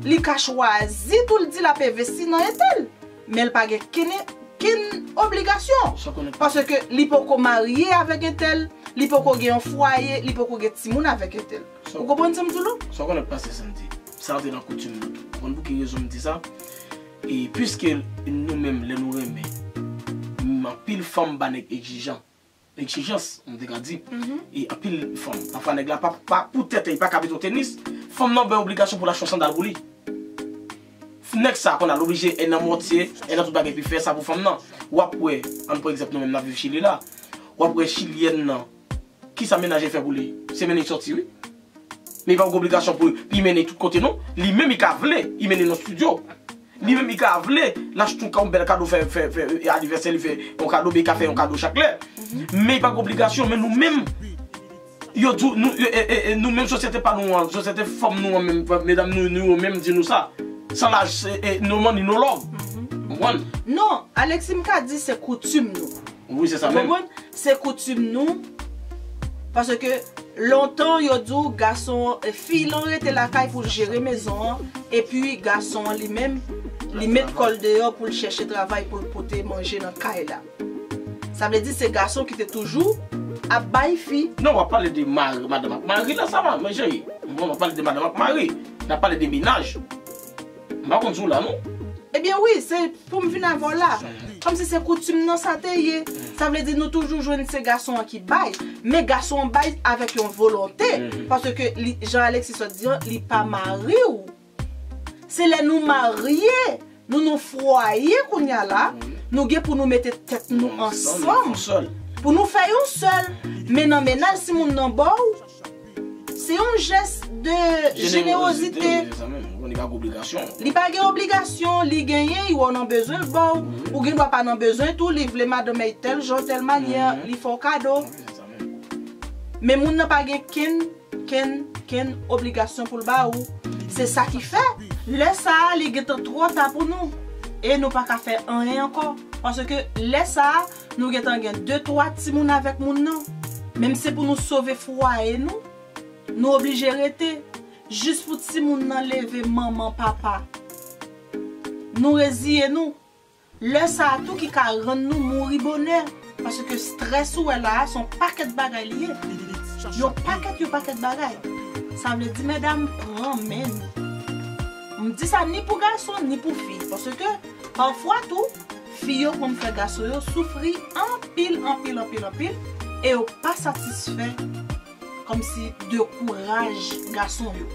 li ka chwazi tou l di l ap envesti nan entèl. Men l pa gen kenn, kenn obligasyon. Sa w konnen k pase. Paske li poko marye avèk entèl, li poko gen yon fwaye, li poko gen timoun avèk entèl. Sa w Ou konprann sa m di w lan? Sa w konnen k pase, Sandy. Sa antre nan koutim nou tou. Ou konn pou ki rezon m di sa? E piske nou menm, lè nou renmen, m, anpil fanm ba nèg egzijan. Egzijans, m te ka di. E anpil fanm. Pafwa nèg la pa, pa, poutèt li pa ka mete w tenis, fanm nan bay obligasyon pou l achte yon sandal pou li. Nèg sa konn al oblije, e nan mòtye, e nan tout bagay, epi fè sa pou fanm nan. W ap wè, ann pran egzanp nou menm n ap viv Chili la. W ap wè chilyèn nan, kisa mennaj li fè pou li? Se mennen l sòti, wi. Men li pa gen obligasyon pou li mennen l tout kote, non. Li menm, li ka vle, li mennen l nan estidyo. Li menm, li ka vle, l achte yon ka-, yon bèl kado, fè, fè, fè, e, anivèsè, li fè yon kado, men li ka fè yon kado chak lè. Men li pa gen obligasyon, men nou menm, yo di w, nou, e, e, e, nou menm sosyete pa nou an, sosyete fanm nou an menm, medam nou, nou yo menm di nou sa. Sans laj, e, e, no money, no love. Ou konprann? Non, Alexis, m ka di se koutim nou. Wi, se sa menm. Ou konprann? Se koutim nou. Paske lontan, yo di w gason, e, fi lan rete lakay pou l jere mezon an, epi gason an li menm, li met kò l deyò pou l chèche travay pou l pote manje nan kay la. Sa vle di se gason ki te toujou ap bay fi. Non, w ap pale de mari, madanm ak mari la, sa va, men cheri. Bon, w ap pale de madanm ak mari. N ap pale de mennaj. M pa konn si w la, non. Ebyen wi, se pou m vin avè w la. Kòmsi se koutim nan sa te ye. Sa vle di nou toujou jwenn se gason an ki bay. Men gason an bay avèk yon volonte. Paske li, jan Alexis sot di an, li pa mari w. Se lè nou marye, nou nan fwaye kounye a la, nou gen pou nou mete tèt nou ansanm. Pou nou fè yon sèl. Men nan mennaj, si moun nan ba w, se yon jès de jenerozite. Li pa gen obligasyon, li genyen, li wè w nan bezwen, l ba w. Ou gen dwa pa nan bezwen tou, li vle madanm li tèl jan, tèl manyè, li fè w kado. Men moun nan pa gen kenn, kenn, kenn obligasyon pou l ba ou. Se sa ki fè, lè sa a, li gentan twò ta pou nou. E nou pa ka fè anyen ankò. Paske lè sa a, nou gentan gen de, twa timoun avèk moun nan. Menm se pou nou sove fwaye nou, nou oblije rete. Jis pou timoun nan leve manman, papa. Nou reziye nou. Lè sa a tou ki ka rann nou mouri bonè. Paske strès ou wè la a, se yon pakèt bagay li ye. Yon pakèt, yon pakèt bagay. Sa vle di, medam, pran men nou. M di sa ni pou gason, ni pou fi. Paske, pafwa tou, fi yo konn fè gason yo soufri anpil, anpil, anpil, anpil, e yo pa satisfè kòmsi de kouraj gason yo.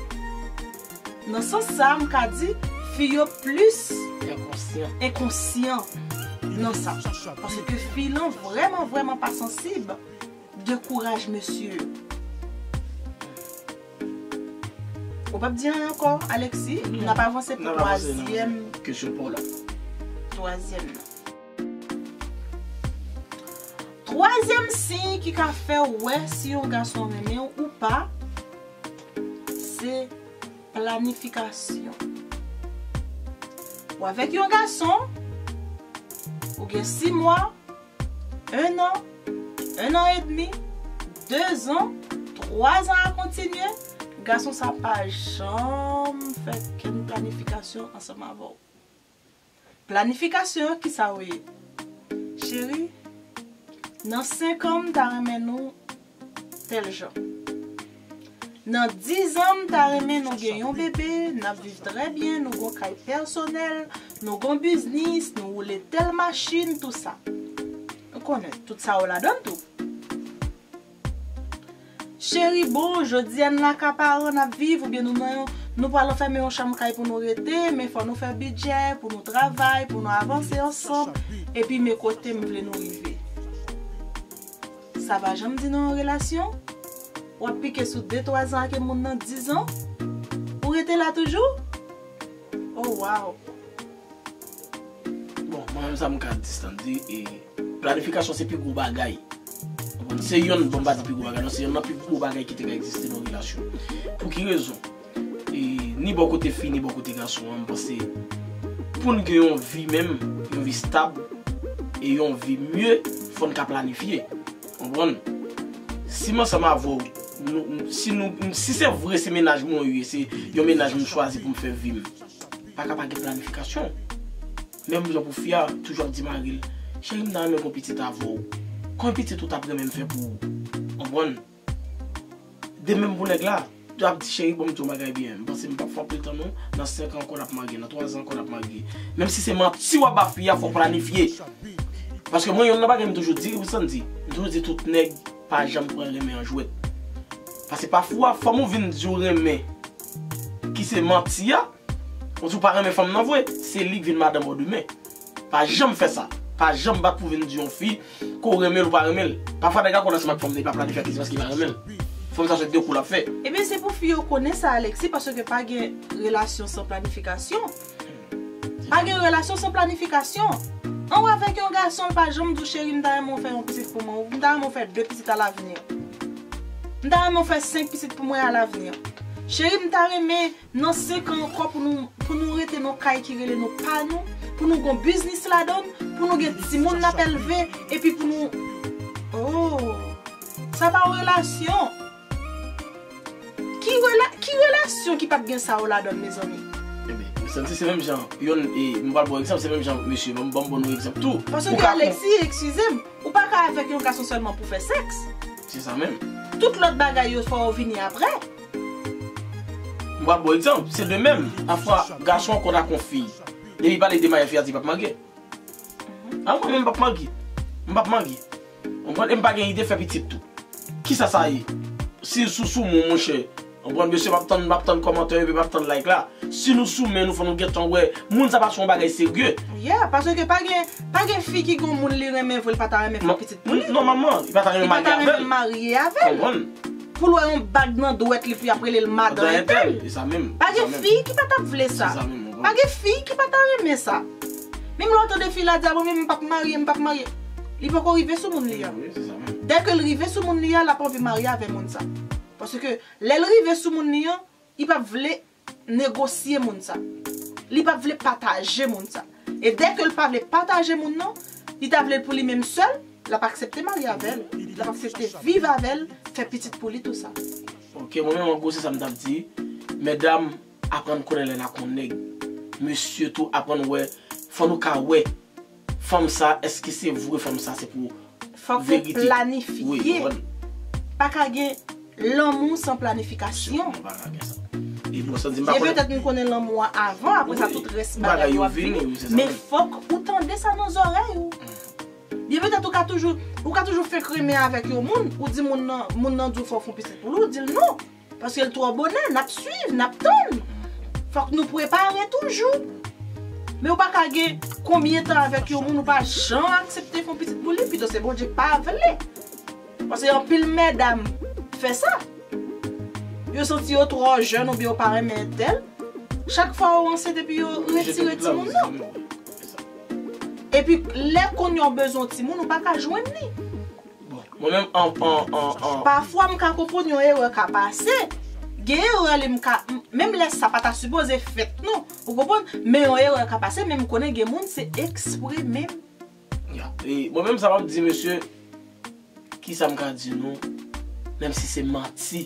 Nan sans sa, m ka di, fi yo plis enkonsyan, enkonsyan nan sa. Paske fi lan vrèman, vrèman pa sansib de kouraj mesye yo. Ou p ap di anyen ankò, Alexis? N ap avanse pou twazyèm kesyon pa w la. Twazyèm nan. Twazyèm siy ki ka fè w wè si yon gason renmen w ou pa, se planifikasyon. Ou avèk yon gason, ou gen sis mwa, en an, en an edmi, de zan, twa zan a kontinye, gason sa pa janm fè kenn planifikasyon ansanm avè w. Planifikasyon an, kisa w ye? Cheri, nan senk an, m ta renmen nou tèl jan. Nan diz an, m ta renmen nou gen yon bebe, n ap viv trè byen, nou gon kay pèsonèl, nou gon biznis, nou woule tèl machin, tou sa. Ou konnen, tout sa yo ladan l tou. Cheri, bon, jodi a n laka paran n ap viv, oubyen nou nan yon, nou pral anfèmen yon chanm kay pou nou rete, men fò nou fè bidjè, pou nou travay, pou nou avanse ansanm, epi men kote m vle nou rive. Sa pa janm di nan yon relasyon, w ap pike sou de twa zan ak moun nan, diz an, ou rete la toujou? Oh, wow! Bon, mwen menm sa m ka di, Sandy, e planifikasyon se pi gwo bagay. Konprann? Se yonn, bon, m pa di pi gwo bagay, non, se yonn nan pi gwo bagay ki te ka egziste nan relasyon. Pou ki rezon? E, ni bò kote fi, ni bò kote gason an, m panse pou n gen yon vi menm, yon vi stab, e yon vi mye, fò n ka planifye. Konprann? Si m ansanm avè w, nou, si nou, si se vre se mennaj mwen ou ye, se yon mennaj m chwazi pou m fè vi m, pa ka pa gen planifikasyon. Menm jan pou fi a toujou ap di mari l, cheri, m ta renmen gon pitit avè w. Konbyen pitit ou t ap renmen m fè pou ou? Konprann? De menm pou nèg la, tou ap di, cheri, bon, m di w bagay byen. M panse m p ap fè anpil tan non, nan senk an ankò n ap marye, nan twa zan ankò n ap marye. Menm si se manti w ap ba fi a, fò w planifye. Paske mwen, yonn nan bagay m toujou di, ou sann di, m toujou di tout nèg pa janm pran renmen an jwèt. Paske pafwa, fanm ou vin di w renmen, ki se manti a, ou di w pa renmen fanm nan vre, se li k vin madanm ou demen. Pa janm fè sa. Pa janm bat pou vin di yon fi ke w renmen l ou pa renmen l. Pafwa nèg la konn ansanm ak fanm nan, li pa planifye ak li, se paske li pa renmen l. Fanm sa se de kou l ap fè. Ebyen, se pou fi yo konnen sa, Alexis, paske pa gen relasyon san planifikasyon. Pa gen relasyon san planifikasyon. An w avèk yon gason, l pa janm di w, cheri, m ta renmen w fè yon pitit pou mwen, ou m ta renmen w fè de pitit alavni. M ta renmen w fè senk pitit pou mwen alavni. Cheri, m ta renmen nan senk an ankò pou nou, pou nou rete nan kay ki rele nou pa nou, pou nou gon biznis ladan l, pou nou gen timoun n ap elve, epi pou nou, oh, sa pa yon relasyon. Ki rela-, ki relasyon ki p ap gen sa yo ladan l, mezanmi? Ebyen, m santi se menm jan, yonn, e, m pral ba w egzanp, se menm jan, mesye, ban m, ban m ban nou egzanp tou. Paske Alexis, eskize m, ou pa ka avèk yon gason sèlman pou fè sèks. Se sa menm. Tout lòt bagay yo, fò yo vini apre. M pral ba w egzanp, se de menm. Pafwa, gason an konn ak yon fi. Depi pale de maryaj, fi a di l p ap marye. A, mwen menm, m p ap marye. M p ap marye. Ou konprann? E m pa gen ide fè pitit tou. Kisa sa ye? Si sou sou moun, monchè. Ou konprann, mesye, m ap tann, m ap tann kòmantè yo, epi m ap tann like la. Si nou sou men nou, fò nou gentan wè. Moun sa pa sou yon bagay serye. Yeah, paske pa gen, pa gen fi ki gon moun li renmen vre, l pa ta renmen fè pitit pou li. Non, manman, li pa ta renmen marye avè l. Li pa ta renmen marye avè l. Konprann? Pou l wè yon bag nan dwèt li, pou y ap rele l madan entèl. Madan entèl, e sa menm. Pa gen fi ki pa t ap vle sa. Se sa menm, ou konprann? Pa gen fi ki pa ta renmen sa. Menm lè w tande fi la di, a bon, men m p ap marye, m p ap marye. Li poko rive sou moun li an. Wi, se sa menm. Dèke l rive sou moun li an, l ap anvi marye avè moun sa. Paske lè l rive sou moun li an, li p ap vle negosye moun sa. Li p ap vle pataje moun sa. E dèke l pa vle pataje moun nan, li ta vle l pou li menm sèl, l ap aksepte marye avè l. L ap aksepte viv avè l, fè pitit pou li, tou sa. Ok, mwen menm, an gwo, se sa m t ap di. Medam, aprann konnen lè n ak yon nèg. Mesye tou, aprann wè. Fò nou ka wè fanm sa, èske se vre fanm sa, se pou verite. Fòk ou planifye. Wi, konprann. Pa ka gen lanmou san planifikasyon. Sèlman, pa ka gen sa. E bon, sa di m pa konnen. Byen petèt nou konnen lanmou a avan, apre sa, wi, tout rès bagay yo ap vini. Men fòk ou tande sa nan zòrèy ou. Byen petèt ou ka toujou, ou ka toujou fenk renmen avèk yon moun, ou di moun nan, moun nan di w fò w fè yon pitit pou li, ou di l non. Paske l twò bonè, n ap swiv, n ap tann. Fòk nou prepare toujou. Men ou pa ka gen konbyen tan avèk yon moun, ou pa janm aksepte fè yon pitit pou li, pito se Bondye k pa vle. Paske anpil medam fè sa. Yo santi yo twò jèn oubyen yo pa renmen entèl. Chak fwa yo ansent epi yo retire timoun nan. Epi lè kounye a w bezwen yon timoun, ou pa ka jwenn li. Bon, mwen menm, an, an, an, an. Pafwa m ka konprann yon erè ka pase. Gen erè li m ka, m, menm lè sa pa ta sipoze fèt non. Ou konprann? Men yon erè ka pase, men m konnen gen moun se ekspre menm. Ya. E mwen menm sa m ap di, mesye, kisa m ka di nou? Menm si se manti,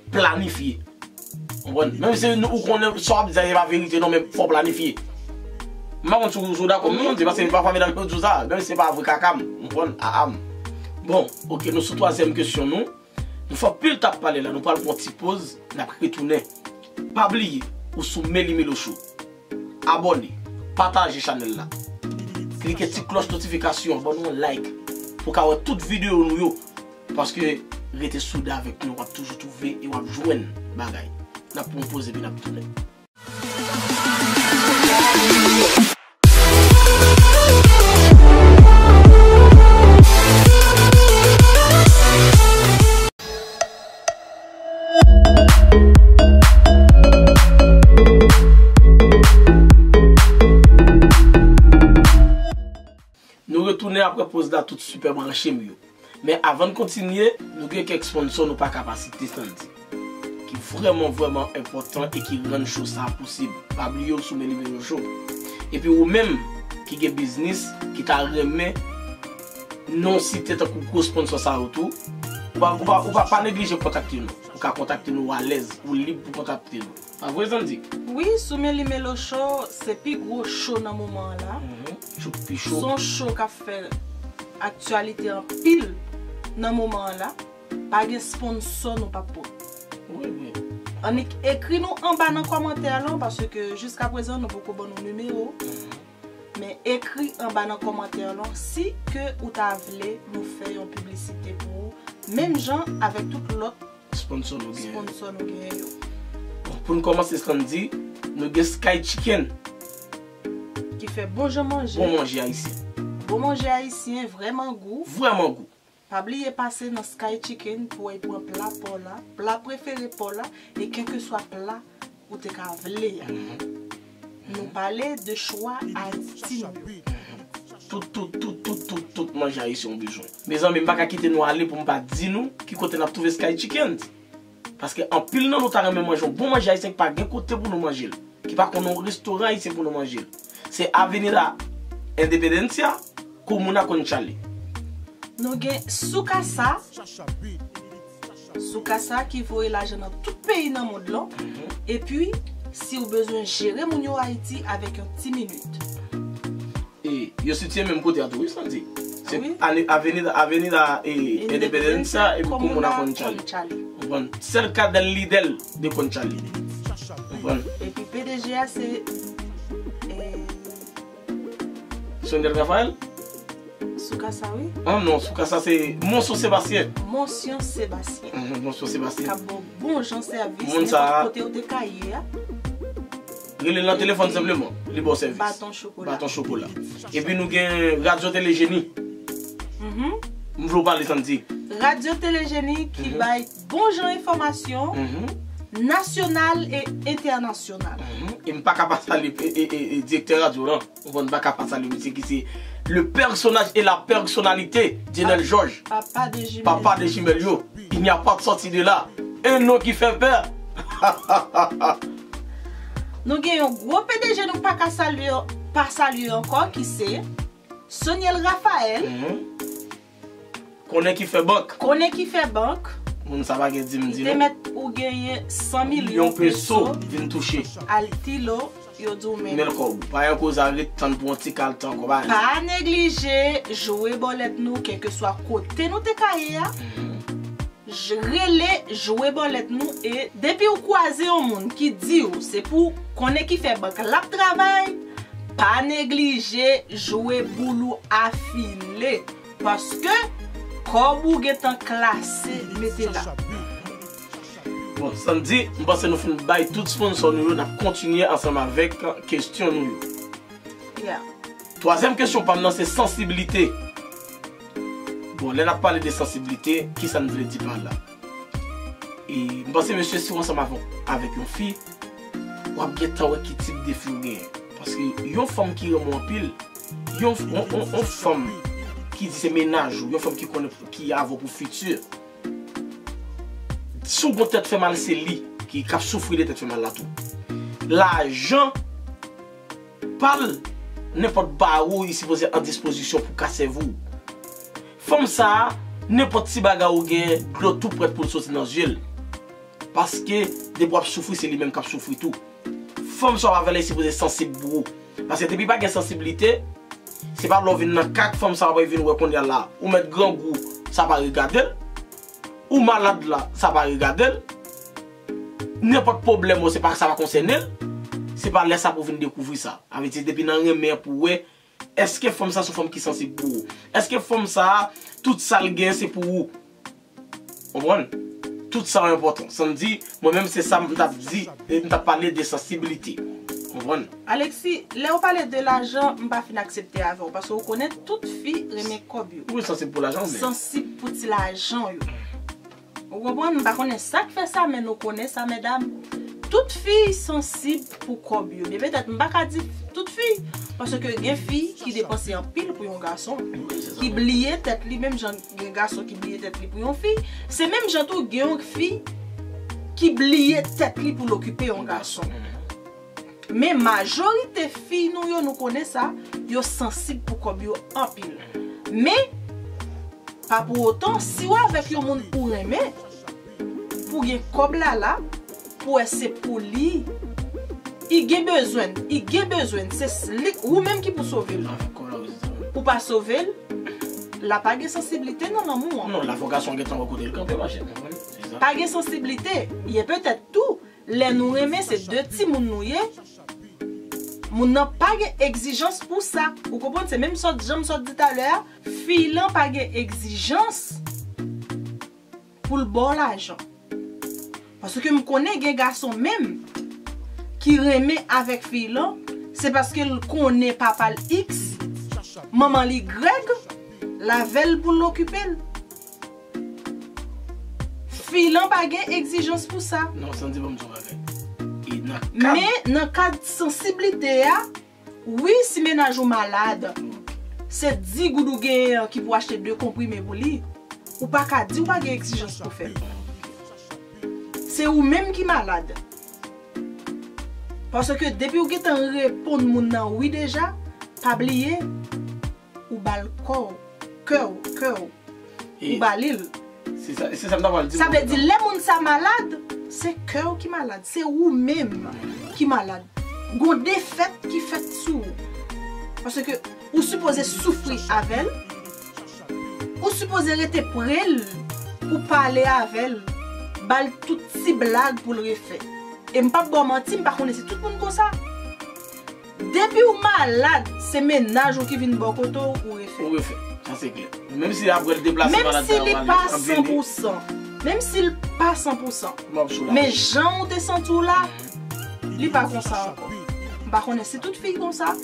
planifye. Konprann? Menm si nou, ou konnen sa w ap di a, se pa verite non, men fò w planifye. M pa konn si w, si w dakò, m di, paske pafwa medam yo di w sa, menm si se pa vre kaka m, ou konprann? Aa m. Bon, ok, nou sou twazyèm kesyon nou. Nou fè anpil t ap pale la, nou pral pran ti poz, n ap retounen. Pa bliye, ou sou Meli Melo Show. Abòne, pataje chanèl la. Klike ti klòch notifikasyon an, ban nou yon like pou w ka wè tout videyo nou yo. Paske rete soude avèk nou, w ap toujou twouve e w ap jwenn bagay. N ap pran yon poz epi n ap tounen. Nou retounen apre poz la, tout sipè branche m yo. Men avan n kontinye, nou gen kèk sponsò nou pa ka pa site, Sandy, ki vrèman, vrèman enpòtan e ki rann show sa a posib. Pa bliye w sou Meli Melo Show. Epi ou menm ki gen biznis, ki ta renmen non site tankou gwo sponsò sa yo tou, ou pa, ou pa, ou pa, pa neglije kontakte nou. Ou ka kontakte nou alèz, ou lib pou kontakte nou. Pa vre, Sandy? Wi, sou Meli Melo Show, se pi gwo show nan moman an la. Mhm. Show ki pi cho. Se yon show k ap fè aktyalite anpil nan moman an la. Pa gen sponsò nou p ap pran. Wi, wi. Annik ekri nou anba nan kòmantè lan, paske jiskaprezan nou poko ban nou nimewo. Mhm. Men ekri anba nan kòmantè lan si ke ou ta vle nou fè yon piblisite pou ou, menm jan avèk tout lòt sponsò nou genyen. Sponsò nou genyen yo. Bon, pou n kòmanse, Sandy, nou gen Sky Chicken. Ki fè bon jan manje. Bon manje ayisyen. Bon manje ayisyen, vrèman gou. Vrèman gou. Pa bliye pase nan Sky Chicken pou w al pran pla pa w la, pla prefere pa w la, e kèlkeswa pla ou te ka vle a. Mhm. Nou pale de chwa ayisyen. Tout, tout, tout, tout, tout, tout manje ayisyen w bezwen. Mezanmi, m pa ka kite nou ale pou m pa di nou ki kote n ap twouve Sky Chicken. Paske anpil nan nou ta renmen manje yon bon manje ayisyen ki pa gen kote pou nou manje l, ki pa konn yon restoran ayisyen pou nou manje l. Se Avenida Independencia, Comuna Conchalí. Nou gen Soukasa. Soukasa ki voye lajan nan tout peyi nan mond lan. Mhm. Epi, si w bezwen jere moun yo Ayiti avèk yon ti minit. E yo sitiye menm kote a tou, wi, Sandy. Se Avenida, Avenida, e, Independencia epi Comuna Conchalí. Ou konprann? Cerca del Lidl de Conchalí. Ou konprann? Epi P D G a se, e, Soniel Raphael? Soukasa, wi. Ah non, Soukasa se Monsyon Sebastyen. Monsyon Sebastyen. Mhm, Monsyon Sebastyen. K ap ba w bon jan sèvis, nenpòt kote ou te ka ye a. Rele l nan telefòn senpleman, li ba w sèvis. Baton chokola. Baton chokola. Epi nou gen Radyo Tele Jeni. Mhm. M vle w pale, Sandy. Radyo Tele Jeni ki bay bon jan enfòmasyon, mhm, nasyonal e entènasyonal. Mhm. E m pa ka pa salye, e, e, e, e, direktè radyo lan. Ou konprann, m pa ka pa salye misye ki se le personnage et la personnalité, Djenèl Jòj. Papa de jimèl. Papa de jimèl yo. Il n'y a pas de sortie de là. Un nom qui fait peur. Nou gen yon gwo P D G nou pa ka salye, pa salye ankò, ki se Soniel Raphael. Mhm. Konnen ki fè bank. Konnen ki fè bank. Moun sa pa gen di m di non. Li te mèt ou genyen san milyon peso. Yon peso vin touche. Al Tilo, yo di w men. Men kòb ou. Pa gen koze a ret tann pou yon ti kaltan ankò, pa. Pa neglije jwe bòlèt nou, kèlkeswa kote nou te ka ye a. Mhm. J-, rele, jwe bòlèt nou, e depi w kwaze yon moun ki di w se pou Konnen ki fè bank l ap travay, pa neglije jwe boul ou afile, paske kòb ou gentan klase, mete la. Bon, Sandy, m panse nou fin bay tout sponsò nou yo, n ap kontinye ansanm avèk kesyon nou yo. Yeah. Twazyèm kesyon pa m nan se sansiblite. Bon, lè n ap pale de sansiblite, kisa n vle di pa la? E m panse, mesye, si w ansanm avè-, avèk yon fi, w ap gentan wè ki tip de fi w genyen. Paske yon fanm ki renmen w anpil, yon, yon, yon, yon fanm ki di se mennaj ou, yon fanm ki konnen ki avè w pou fiti, si w gon tèt fè mal, se li ki, k ap soufri de tèt fè mal la tou. Lajan pa l, nenpòt bawo li sipoze an dispozisyon pou ka sèvi w. Fanm sa a, nenpòt ti bagay ou gen, dlo tou prèt pou l soti nan zye l. Paske depi w ap soufri, se li menm k ap soufri tou. Fanm sa w avè l, li sipoze sansib pou ou. Paske depi pa gen sansiblite, se pa lè w vin nan kay fanm sa w ap vin wè kounye a la. Ou mèt grangou, sa pa regade l. Ou malad la, sa pa regade l. Nenpòt pwoblèm ou, se pa, sa pa konsène l. Se pa lè sa pou w vin dekouvri sa. Sa vle di, depi nan renmen an pou w wè, èske fanm sa se yon fanm ki sansib pou ou? Èske fanm sa, tout sa l gen, se pou ou? Konprann? Tout sa yo enpòtan. Sandy, mwen menm, se sa m t ap di, e m t ap pale de sansiblite. Konprann? Alexis, lè w pale de lajan, m pa fin aksepte avè w, paske w konnen tout fi renmen kòb yo. Wi, sansib pou lajan, men. Sansib pou ti lajan yo. Ou konprann? M pa konnen sa k fè sa, men nou konnen sa, medam. Tout fi sansib pou kòb yo. Men petèt m pa ka di tout fi, paske gen fi ki depanse anpil pou yon gason, ki bliye tèt li, menm jan gen gason ki bliye tèt li pou yon fi, se menm jan tou gen yon fi ki bliye tèt li pou l okipe yon gason. Men majorite fi nou yo, nou konnen sa, yo sansib pou kòb yo anpil. Men, pa pou otan, si w avèk yon moun ou renmen, pou gen kòb la la, pou wè se pou li, i gen bezwen, i gen bezwen, se s- li, ou menm ki pou sove l. Ou pa sove l, la pa gen sansiblite nan lanmou an. Non, la fò gason gentan wè kote l kanpe, machè. Pa gen sansiblite, ye petèt tou, lè nou renmen, se de timoun nou ye, moun nan pa gen egzijans pou sa. Ou konprann? Se menm sòt, jan m sot di talè a, fi lan pa gen egzijans pou l ba w lajan. Paske m konnen gen gason menm ki renmen avèk fi lan, se paske l konnen papa l X, manman l Y, l avè l pou l okipe l. Fi lan pa gen egzijans pou sa. Non, Sandy, ban m di yon bagay. E nan kad Men nan kad sansiblite a, wi, si mennaj ou malad, se di goud ou genyen an ki pou achte de konprime pou li. Ou pa ka di ou pa gen egzijans pou fè l. Se ou menm ki malad. Paske depi ou gentan reponn moun nan wi deja, pa bliye, ou ba l kò w, kè w, kè w, ou ba li l. Se sa, se sa m ta pral di. Sa vle di, lè moun sa malad, se kè w ki malad, se ou menm ki malad. Gon defèt ki fèt sou ou. Paske ou sipoze soufri avè l, ou sipoze rete pre l, ou pale avè l, ba l tout ti blag pou l refè. E m p ap ba w manti, m pa konnen si tout moun konsa. Depi w malad, se mennaj ou ki vin bò kote w pou refè. Ou refè. Sa se klè. Menm si apre l deplase, menm malad si la li pa san pou san, menm si l pa san pou san, men jan w te santi w la, li pa konsa ankò. M pa konnen si tout fi konsa,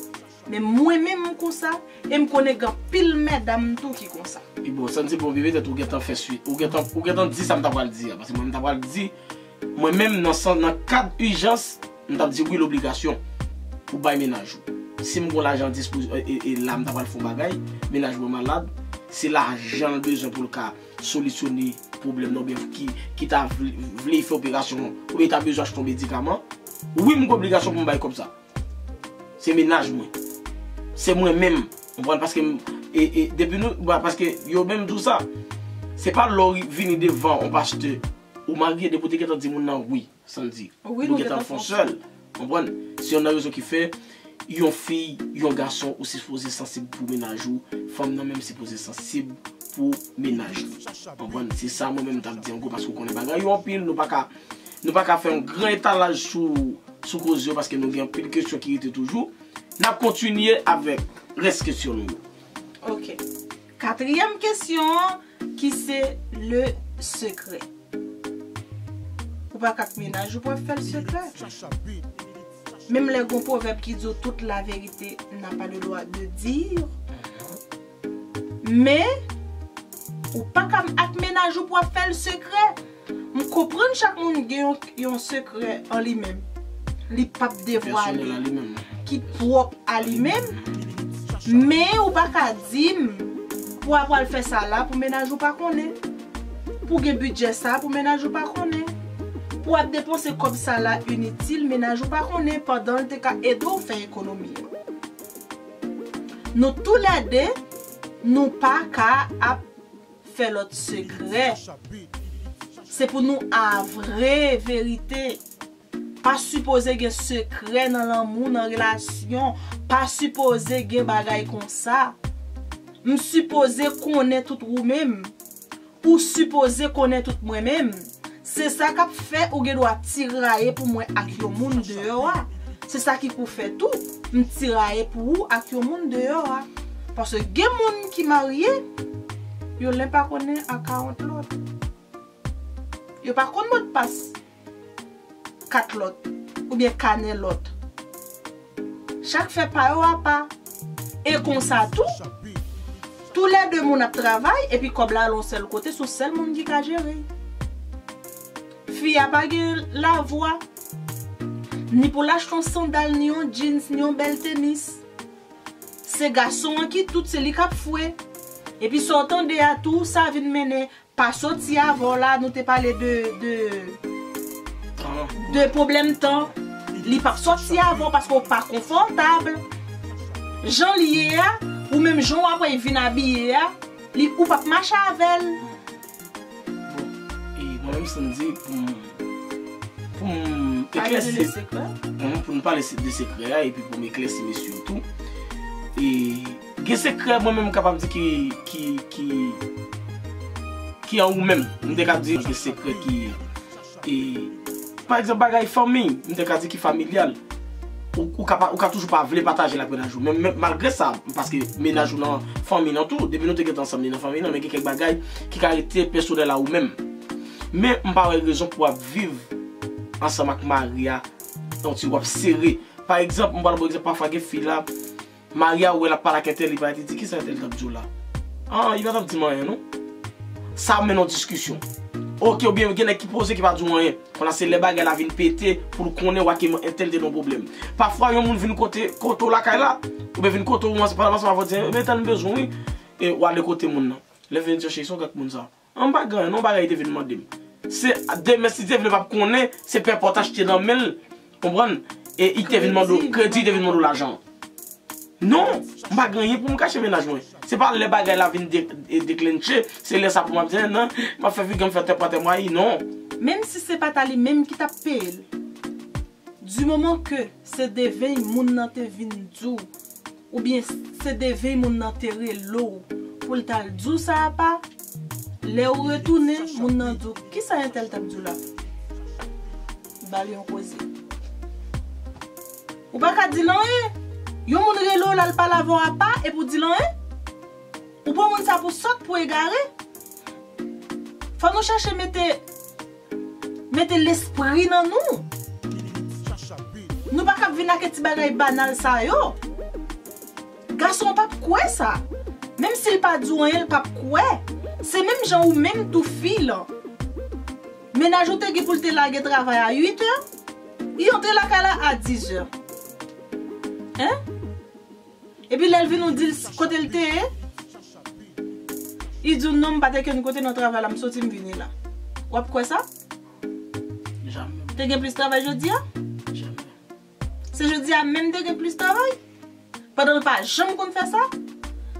men mwen menm m konsa, e m konnen gen anpil medam tou ki konsa. E bon, Sandy, bon, petèt ou gentan fè swit. Ou gentan, ou gentan di sa m ta pral di a. Paske mwen, m ta pral di, mwen menm, nan san, nan kad ijans, m t ap di wi, lobligasyon pou bay mennaj ou. Si m gon lajan dispoze, e, e, e la m ta pral fè yon bagay, mennaj mwen malad, se lajan l bezwen pou l ka solisyone pwoblèm nan, oubyen ki, ki ta vle, vle fè operasyon, oubyen ta bezwen achte yon medikaman, wi, m gen obligasyon pou m bay kòb sa. Se mennaj mwen. Se mwen menm. Ou konprann? Paske m, e, e, depi nou, ba, paske yo menm di w sa. Se pa lè w vini devan yon pastè, ou marye, depi w te gentan di moun nan wi, Sandy. Wi, nou gentan fè yon sèl. Ou konprann? Se youn nan rezon ki fè yon fi, yon gason, ou sipoze sansib pou mennaj ou, fanm nan menm sipoze sansib pou mennaj li. Ou konprann? Se sa mwen menm m t ap di an gwo, paske w konnen bagay yo anpil, nou pa ka, nou pa ka fè yon gran etalaj sou, sou koze yo, paske nou gen anpil kesyon ki rete toujou. N ap kontinye avèk rès kesyon nou yo. Ok. Katriyèm kesyon an, ki se le sekrè. Ou pa ka ak mennaj ou pou w ap fè l sekrè. Menm lè gon pwovèb ki di w toute la vérité n'a pas le droit de dire. Men, ou pa ka ak mennaj ou pou w ap fè l sekrè. M konprann chak moun gen yon, yon sekrè an li menm. Li p ap devwale. Ki pwòp a li menm. Men ou pa ka di m pou w ap pral fè sa la pou mennaj ou pa konnen. Pou gen bidjè sa pou mennaj ou pa konnen. Pou w ap depanse kòb sa la initil, mennaj ou pa konnen pandan l te ka ede w fè ekonomi an. Nou toulède, nou pa ka ap fè lòt sekrè. Se pou nou a vrè verite. Pa sipoze gen sekrè nan lanmou, nan relasyon. Pa sipoze gen bagay konsa. M sipoze konnen tout ou menm. Ou sipoze konnen tout mwen menm. Se sa k ap fè ou gen dwa tiraye pou mwen ak yon moun deyò a. Se sa ki pou fè tou, m tiraye pou ou ak yon moun deyò a. Paske gen moun ki marye, yo len pa konnen akawont lòt. Yo pa konn modpas kat lòt oubyen kanè lòt. Chak fè pa yo apa. E konsa tou, toulède moun ap travay epi kòb la al yon sèl kote, se yon sèl moun ki ka jere. Fi a pa gen lavwa. Ni pou l achte yon sandal, ni yon jeans, ni yon bèl tenis. Se gason an ki tout, se li k ap fwe. Epi sa w tande a tou, sa vin mennen pa soti avè w la, nou te pale de, de, de pwoblèm tan. Li p ap soti avè w paske w pa konfòtab. Jan l ye a, ou menm jan w ap wè l vin abiye a, li, ou p ap mache avè l. Bon, e mwen menm Sandy, pou m, pou m eklèsi. Pale de sekrè. Pou m pale de sekrè a, epi pou m eklèsi mesye yo tou. E gen sekrè, mwen menm, m kapab di ki, ki, ki, ki an ou menm. M te ka di gen sekrè ki, e, pa egzanp, bagay fanmi, m te ka di ki familyal. Ou, ou ka pa, ou ka toujou pa vle pataje l ak mennaj ou. Men, men malgre sa, paske mennaj ou nan fanmi nan tou, depi nou te gentan ansanm li nan fanmi nan, men gen kèk bagay ki ka rete pèsonèl a ou menm. Men m pa wè rezon pou w ap viv ansanm ak mari a, yon ti w ap sere. Pa egzanp, m pral ba w egzanp, pafwa gen fi la, mari a wè l ap pale ak entèl, li parèt li di, "Kisa entèl t ap di w la?" Ah, li pa t ap di m anyen non. Sa mennen yon diskisyon. Oke, oubyen gen nèg ki poze ki pa di w anyen. Kounye a se lè bagay la vin pete pou l konnen w ak entèl te nan pwoblèm. Pafwa yon moun vin kote, kote w lakay la, oubyen vin kote w ansanm, ansanm avè w, di, "Ebyen entèl m bezwen w wi." E w ale kote moun nan. Lè vin di, "Cheri, se yon gad moun sa." An m pa gen anyen non, bagay li te vin mande m. Se demen si Dye vle m ap konnen, se pè pòt achte nan men l, konprann? E li te vin mande w kredi, li te vin mande w lajan. Non, m pa gen anyen pou m kache mennaj mwen. Se pa lè bagay la vin de, e, deklenche, se lè sa pou m ap di, "Nan, m ap fè figi m fè tè pa tè mwayi," non. Menm si se pa ta li menm ki t ap peye l. Du moman ke se devèy moun nan te vin di w, oubyen se devèy moun nan te rele w pou l t al di w sa apa, lè ou retounen, moun nan di w, "Kisa entèl t ap di w la?" Ba l yon koze. Ou pa ka di l anyen. Yon moun rele w, l al pale avè w apa, epi w di l anyen? Ou pran moun sa pou sòt, pou egare? Fò nou chèche mete, mete lespri nan nou. Nou pa kab vin ak ti bagay banal sa yo. Gason an p ap kwè sa. Menm si l pa di w anyen, l p ap kwè. Se menm jan ou menm tou fi lan. Mennaj ou te gen pou l te lage travay a uit è, li antre lakay la a diz è. Hein? Epi lè l vin ou di l kote l te ye, li di w non, m pa te kenn kote nan travay la, m soti m vini la. W ap kwè sa? Jamè. Te gen plis travay jodi a? Jamè. Se jodi a menm te gen plis travay? Pandan l pa janm konn fè sa?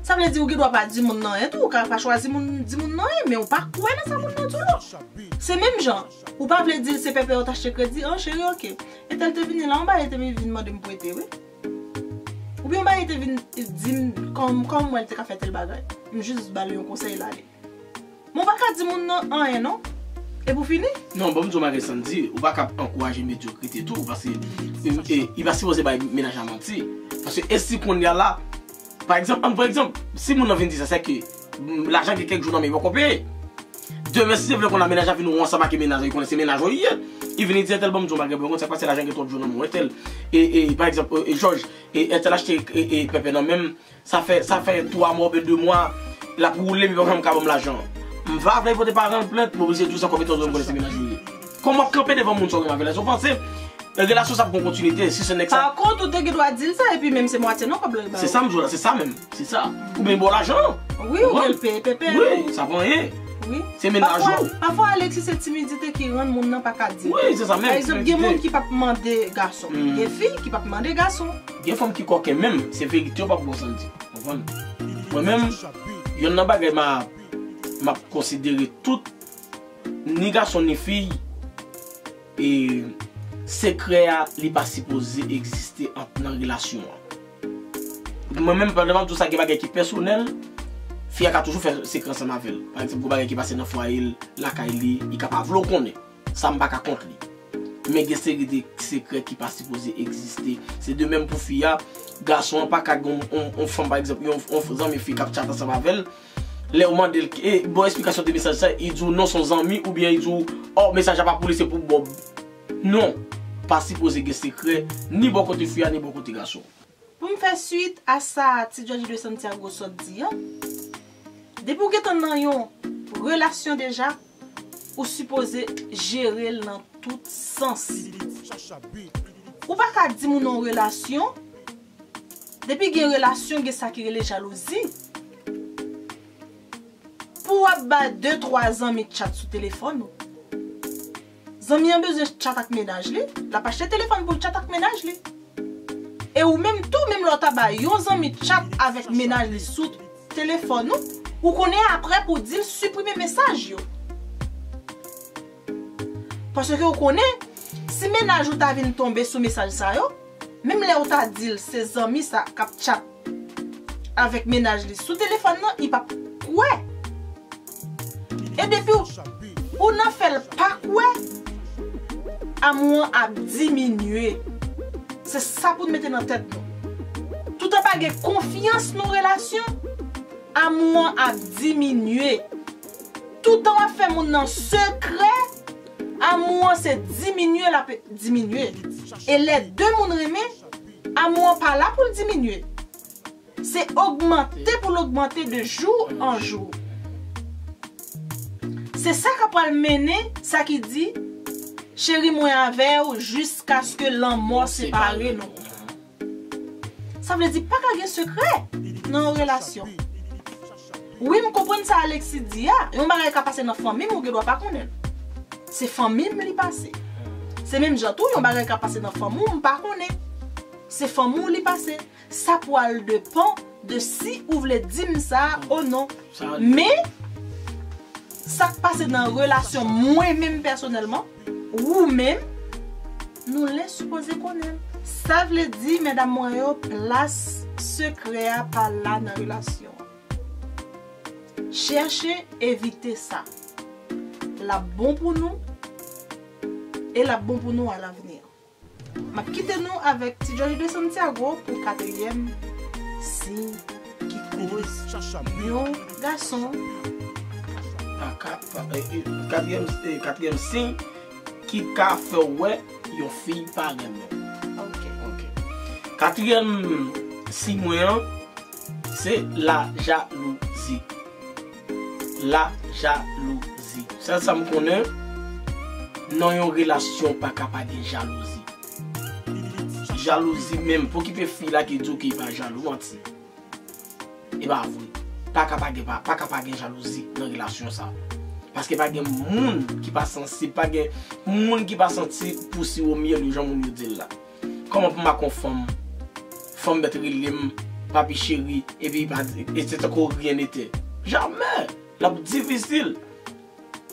Sa vle di ou gen dwa pa di moun nan anyen tou, ou ka pa chwazi moun, di moun nan anyen, men ou pa kwè nan sa moun nan di w non. Se menm jan, ou pa vle di l se pèpè yo t achte kredi, an cheri, oke. Entèl te vini la, yon bagay te vin mande m prete, wi. Oubyen yon bagay te vin di m kòm, kòm mwen te ka fè tèl bagay. M jis ba l yon konsèy l ale. Men w pa ka di moun nan anyen non. Epi w fini. Non, ban m di w bagay Sandy, ou pa ka ankouraje medyokrite tou, paske e, e, li pa sipoze bay mennaj la manti. Paske e si kounye a la, pa egzanp, ann pran egzanp, si moun nan vin di sa, se ke, mm, lajan gen kèk jou nan men li poko peye. Demen, si Dye vle, kounye a mennaj la vin ou ansanm ak mennaj la, li konnen se mennaj ou li ye. Li vin li di, entèl ban m di w bagay, bon, konn sa k pase, lajan gen twòp jou nan men w, entèl. E, e, pa egzanp, e, e, Jòj, e, entèl achte, e, e, pèpè nan men m, sa fè, sa fè twa mwa oubyen de mwa, l ap woule, li pa janm ka ban m lajan. M va vle pote paran l plent, m oblije di w sa kòm etan donnen m konnen se mennaj ou li ye. Kòman w ap kanpe devan moun sa w renmen avè l? Èske w panse relasyon sa ap gon kontinite, si se nèg sa. Pa kont, ou te gen dwa di l sa, epi menm se mwatye non kòb la l ba ou. Se sa m di w la, se sa menm. Se sa. Oubyen ba w lajan. Wi, ou gen l peye pèpè. Wi, sa pa anyen. Wi. Se mennaj ou. Pafwa, pafwa, Alexis, se timidite ki rann moun nan pa ka di. Wi, se sa menm. Pa egzanp, gen moun ki p ap mande gason. Gen fi ki p ap mande gason. Gen fanm ki kòken menm, se verite yo p ap ba w Sandy. Konprann? Mwen menm, yonn nan bagay m a, m ap konsidere tout, ni gason ni fi, e sekrè a, li pa sipoze egziste ant, nan relasyon an. Mwen menm, pandan m ap di w sa, gen bagay ki pèsonèl, fi a ka toujou fè sekrè ansanm avè l. Pa egzanp, gon bagay ki pase nan fwaye l, lakay li, li ka pa vle w konnen. Sa m pa ka kont li. Men gen seri de sekrè ki pa sipoze egziste. Se de menm pou fi a, gason an pa ka gen yon, yon, yon fanm, pa egzanp, yon, yon zanmi fi k ap tchat ansanm avè l. Lè w mande l, e, ba w esplikasyon de mesaj sa, li di w non, se yon zanmi, oubyen li di w, o, mesaj la pa pou li, se pou Bob. Non, pa sipoze gen sekrè, ni bò kote fi a, ni bò kote gason. Pou m fè swit a sa Ti Djòdji de Santiago sot di a, depi w gentan nan yon relasyon deja, ou sipoze jere l nan tout sans. Ou pa ka di moun nan yon relasyon. Depi gen relasyon, gen sa ki rele jalouzi. Pou w ap ba de, twa zanmi tchat sou telefòn ou. Zanmi an bezwen tchat ak mennaj li, l ap achte telefòn pou l tchat ak mennaj li. E ou menm tou, menm lè w ta ba yon zanmi tchat avèk mennaj li sou telefòn ou, ou konnen apre pou w di l siprime mesaj yo. Paske ou konnen, si mennaj ou ta vin tonbe sou mesaj sa yo, menm lè ou ta di l se zanmi sa k ap tchat avèk mennaj li sou telefòn nan, li p ap kwè. E depi w, ou nan fè l pa kwè, amou an ap diminye. Se sa pou n mete nan tèt nou. Toutan pa gen konfyans nan relasyon, amou an ap diminye. Toutan w ap fè moun nan sekrè, amou an se diminye l ap diminye. E lè de moun renmen, amou an pa la pou l diminye. Se ogmante pou l ogmante de jou an jou. Se sa k ap pral mennen sa ki di, cheri mwen avè w jiskaske lanmò separe nou. Sa vle di pa ka gen sekrè nan yon relasyon. Wi, m konprann sa Alexis di a. Yon bagay ka pase nan fanmi m, ou gen dwa pa konnen l. Se fanmi m li pase. Se menm jan tou, yon bagay ka pase nan fanmi w, m pa konnen. Se fanmi w li pase. Sa pral depan de si ou vle di m sa ou non. Men, sa k pase nan relasyon mwen menm pèsonèlman, ou menm, nou le sipoze konnen l. Sa vle di, medam mwen yo, plas sekrè a pa la nan relasyon an. Chèche evite sa. L ap bon pou nou, e l ap bon pou nou alavni. M ap kite nou avèk Ti Johnny de Santiago pou katriyèm siy ki koz yon gason. Pa ka, pa, e, e, katriyèm, e, katriyèm siy ki ka fè w wè yon fi pa renmen w. Ok. Ok. Katriyèm siy mwen an, se lajalouzi. Lajalouzi. Sèl sa m konnen, nan yon relasyon pa ka pa gen jalouzi. Jalouzi menm, pokipe fi la ki di w ke li pa jalou, manti. E pa vre. Pa ka pa gen, pa, pa ka pa gen jalouzi nan relasyon sa. Paske pa gen moun ki pa sansib, pa gen moun ki pa santi pou siwo myèl yo jan moun yo di l la. Kòman pou m ak yon fanm, fanm mèt rele m papi cheri, epi li pa di, e se tankou rien n'était. Jamè! L ap difisil.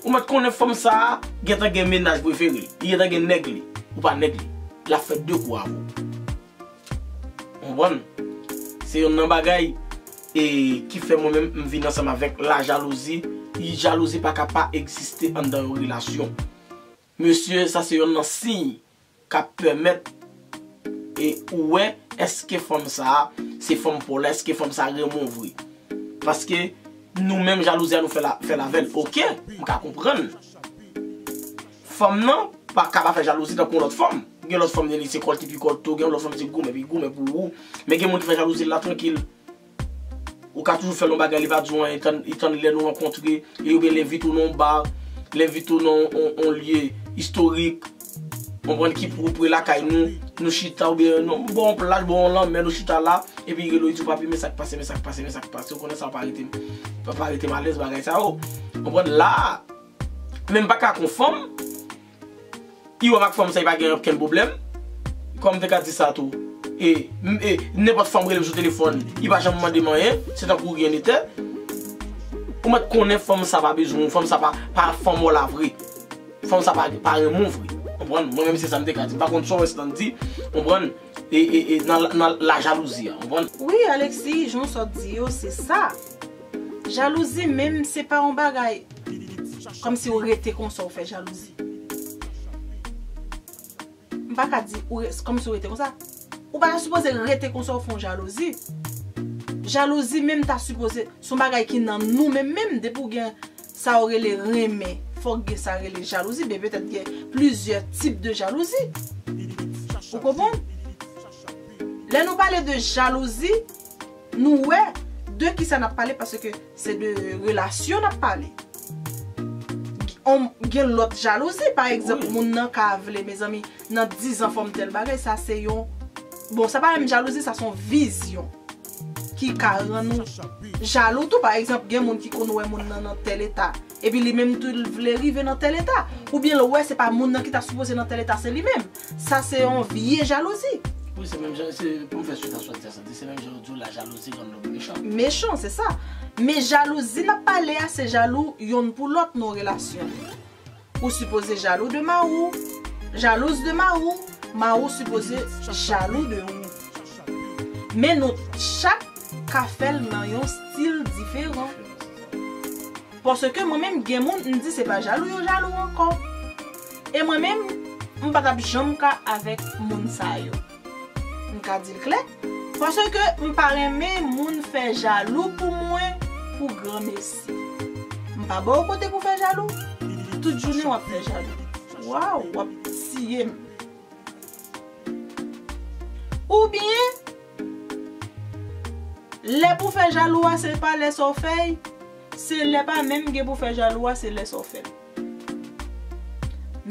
Ou mèt konnen fanm sa a gentan gen mennaj prefere l. Li gentan gen nèg li. Ou pa nèg li. L ap fè de kou avè w. Ou konprann? Se yonn nan bagay e ki fè mwen menm m vin ansanm avèk lajalouzi. Jalouzi pa ka pa egziste anndan yon relasyon. Mesye, sa se yonn nan siy k ap pèmèt e ou wè èske fanm sa a se fanm pa w la, èske fanm sa a renmen w vre. Paske nou menm jalouzi a nou fè l avè l. Ok, m ka konprann. Fanm nan pa ka pa fè jalouzi tankou yon lòt fanm. Gen lòt fanm li se kòl ki pi kòl tou, gen lòt fanm se goumen, li goumen pou ou. Men gen moun ki fè jalouzi l la trankil. Ou ka toujou fè l yon bagay, li pa di w anyen, li tann, li tann lè nou rankontre, e oubyen l envite w nan yon ba, l envite w nan yon, yon, yon lye istorik, w konprann, ki pwopre lakay nou, nou chita, oubyen nou ba w yon plaj, ba w yon lanmè, nou chita la, epi li rele w, li di w, papi, men sa k pase, men sa k pase, men sa k pase, ou konnen sa pa rete, pa, pa rete m alèz bagay sa yo. W konprann, la, men m pa ka konn fanm, li wè m ak fanm sa, li pa gen okenn pwoblèm. Kòman m te ka di sa tou? E, e nenpòt fanm rele m sou telefòn, li pa janm mande m anyen, se tankou rien n'était. Ou mèt konnen fanm sa pa bezwen w, fanm sa pa, pa fanm w la vre. Fanm sa pa, pa renmen w vre. Konprann? Mwen menm se sa m te ka di. M pa konn sa w wè Stan di, konprann? E, e, e nan, nan lajalouzi a, konprann? Wi, Alexis, jan sa w di yo, se sa. Jalouzi menm, se pa yon bagay kòmsi w rete konsa w fè jalouzi. M pa ka di ou re- kòmsi w rete konsa. Ou pa ta sipoze rete konsa w fè yon jalouzi. Jalouzi menm ta sipoze se yon bagay ki nan nou menm menm. Depi w gen sa yo rele renmen, fòk gen sa rele jalouzi, men petèt gen plizyè tip de jalouzi. Ou konprann? Lè nou pale de jalouzi, nou wè de kisa n ap pale, paske se de relasyon n ap pale. On, gen lòt jalouzi, pa egzanp, wi, moun nan ka vle, mezanmi, nan diz an fò m tèl bagay, sa se yon, bon, sa pa menm jalouzi, sa se yon vizyon ki ka rann ou jalou tou. Pa egzanp, gen moun ki konn wè moun nan nan tèl eta, epi li menm tou l vle rive nan tèl eta. Oubyen l wè se pa moun nan ki ta sipoze nan tèl eta, se li menm. Sa se yon vye jalouzi. Wi, se menm jan, se pou m fè swit a sa w di a, se menm jan yo di w la jalouzi rann lòm mechan. Mechan, se sa. Men jalouzi n ap pale a, se jalou yonn pou lòt nan yon relasyon. Ou sipoze jalou de mari w, jalouz de mari w, mari w sipoze jalou de ou. Men nou chak ka fè l nan yon stil diferan. Paske mwen menm, gen moun, m di se pa jalou yo jalou ankò. E mwen menm, m pa t ap janm ka avèk moun sa yo. M ka di l klè. Paske m pa renmen moun fè jalou pou mwen, pou granmesi. M pa ba w kote pou fè jalou. Tout jounen w ap fè jalou. Waw, w ap tiye m. Oubyen, lè pou fè jalou a, se pa lè sa w fè l, se lè pa menm gen pou fè jalou a, se lè sa w fè l.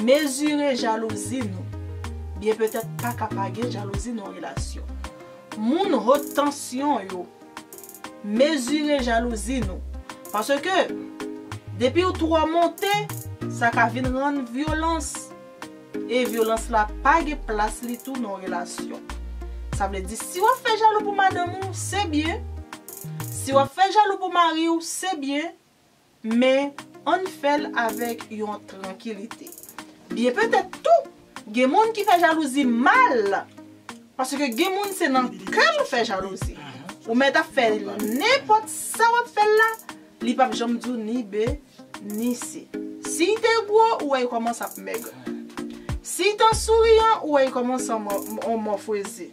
Mezire jalouzi nou. Byen petèt pa ka pa gen jalouzi nan relasyon. Moun haute tension yo, mezire jalouzi nou. Paske, depi w twò monte, sa ka vin rann vyolans. E vyolans la pa gen plas li tou nan relasyon. Sa vle di, si w ap fè jalou pou madanm ou, se byen. Si w ap fè jalou pou mari w, se byen. Men, ann fè l avèk yon trankilite. Byen petèt tou, gen moun ki fè jalouzi mal. Paske gen moun se nan kè l fè jalouzi. Ou mèt ap fè nenpòt sa w ap fè l la, li p ap janm di w ni B, ni C. Si l te gwo, ou wè l kòmanse ap mèg. Si l te souriyan, ou wè l kòmanse an mò-, an mò freze.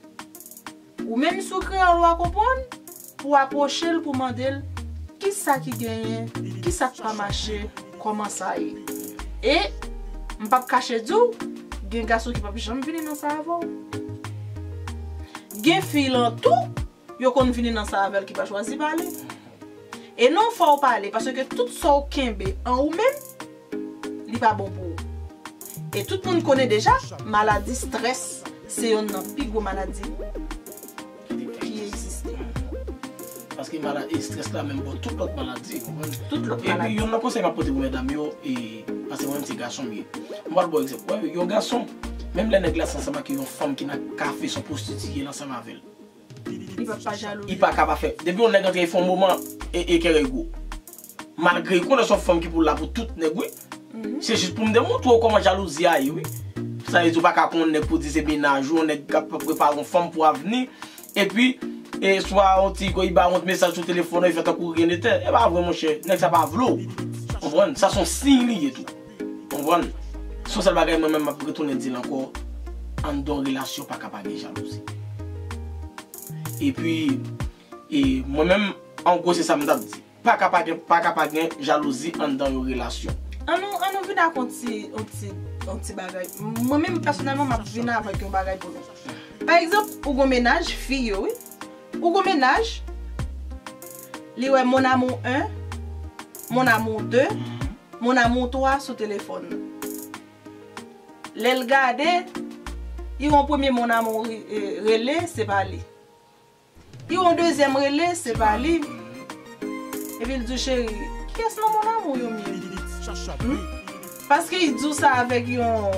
Ou menm si w kreyòl, w a konprann, pou w apwoche l, pou w mande l, kisa ki genyen, kisa k pa mache, kòman sa ye. E, m p ap kache di w, gen gason ki p ap janm vini nan sa avè w. Gen fi lan tou, yo konn vini nan sa avè l ki pa chwazi pale. E non, fò w pale, paske tout sa w kenbe an ou menm, li pa bon pou ou. E tout moun konnen deja, maladi strès se yonn nan pi gwo maladi ki egziste. Paske maladi, strès la menm bon tout lòt maladi, konprann? Tout lòt maladi. Epi, yonn nan konsèy m ap pote pou medam yo, e, paske mwen menm se gason m ye. M pral ba w egzanp. Wè, yon gason, menm lè nèg la se ansanm ak yon fanm ki nan kafe, se yon pwostitiye l ansanm avè l. Li p ap pa jalouzi. Li pa ka pa fè. Depi yon nèg antre, li fè yon moman, e, e kè l gwo. Malgre li konnen se yon fanm ki pou la pou tout nèg, wi. Se jis pou m demontre w kòman jalouzi a ye, wi. Sa vle di, ou pa ka pran yon nèg pou di se mennaj ou, yon nèg k ap prepare yon fanm pou avni, epi, e, swa yon ti, li ba yon ti mesaj sou telefòn, li fè tankou ryen de tè. E pa vre, monchè. Nèg sa pa vle w. Konprann? Sa se yon siy li ye tou. Konprann? Se yon sèl bagay, mwen menm, m ap retounen di l ankò, anndan yon relasyon pa ka pa gen jalouzi. Epi, e, mwen menm, an gwo, se sa m t ap di. Pa ka pa gen, pa ka pa gen jalouzi anndan yon relasyon. Ann nou, ann nou vin ak yon ti, yon ti, yon ti bagay. Mwen menm, pèsonèlman, m ap vin avèk yon bagay pou nou. Pa egzanp, ou gon mennaj, fi yo, wi. Ou gon mennaj, li wè Mon Amour un, Mon Amour deux, Mon Amour trois sou telefòn nan. Lè l gade, li wè yon premye Mon Amour, e, rele, se pa li. Li wè yon dezyèm rele, se pa li. Epi l di, cheri, kiyès nan Mon Amour yo m ye? Hmm? Paske li di w sa avèk yon,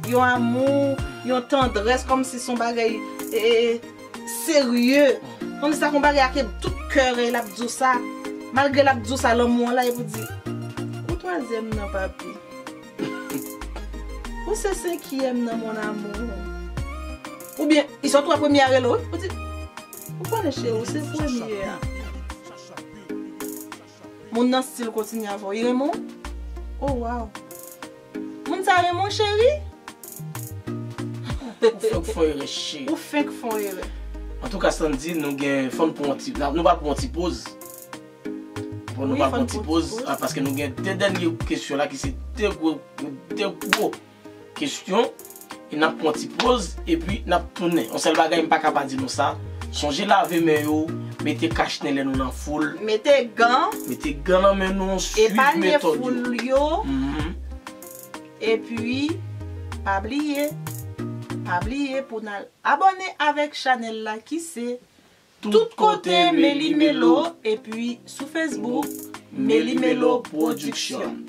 yon amou, yon tandrès, kòmsi se yon bagay, e, e, serye. Kòmsi sa yon bagay ak tout kè l ap di w sa. Malgre l ap di w sa, lanmou an la, epi w di, ou twazyèm nan, papi. Ou se senkyèm nan, mon amour. Oubyen, li sot wè premye a rele w, wi. Ou di, ou konnen, cheri, ou se premye a. Moun nan still kontinye avè w. Li renmen w? Oh, wow. Moun sa renmen w, cheri? Ou fenk fè yon erè, cheri. Ou fenk fè yon erè. Antouka, Sandy, nou gen, fò n pran yon ti, nou pral pran yon ti poz. Bon, nou pral pran ti poz, a, paske nou gen de dènye kesyon la ki se de gwo, de gwo kesyon. E n ap pran ti poz, epi n ap tounen. Yon sèl bagay, m pa ka pa di nou sa. Sonje lave men yo, Mete kach nen lè nou nan foul. Mete gan. Mete gan nan men nou, swiv metòd yo. Epanye foul yo. Mhm. Epi, pa bliye, pa bliye pou n al abòne avèk chanèl la ki se Tout kote Meli Melo, epi sou Facebook, Meli Melo Production.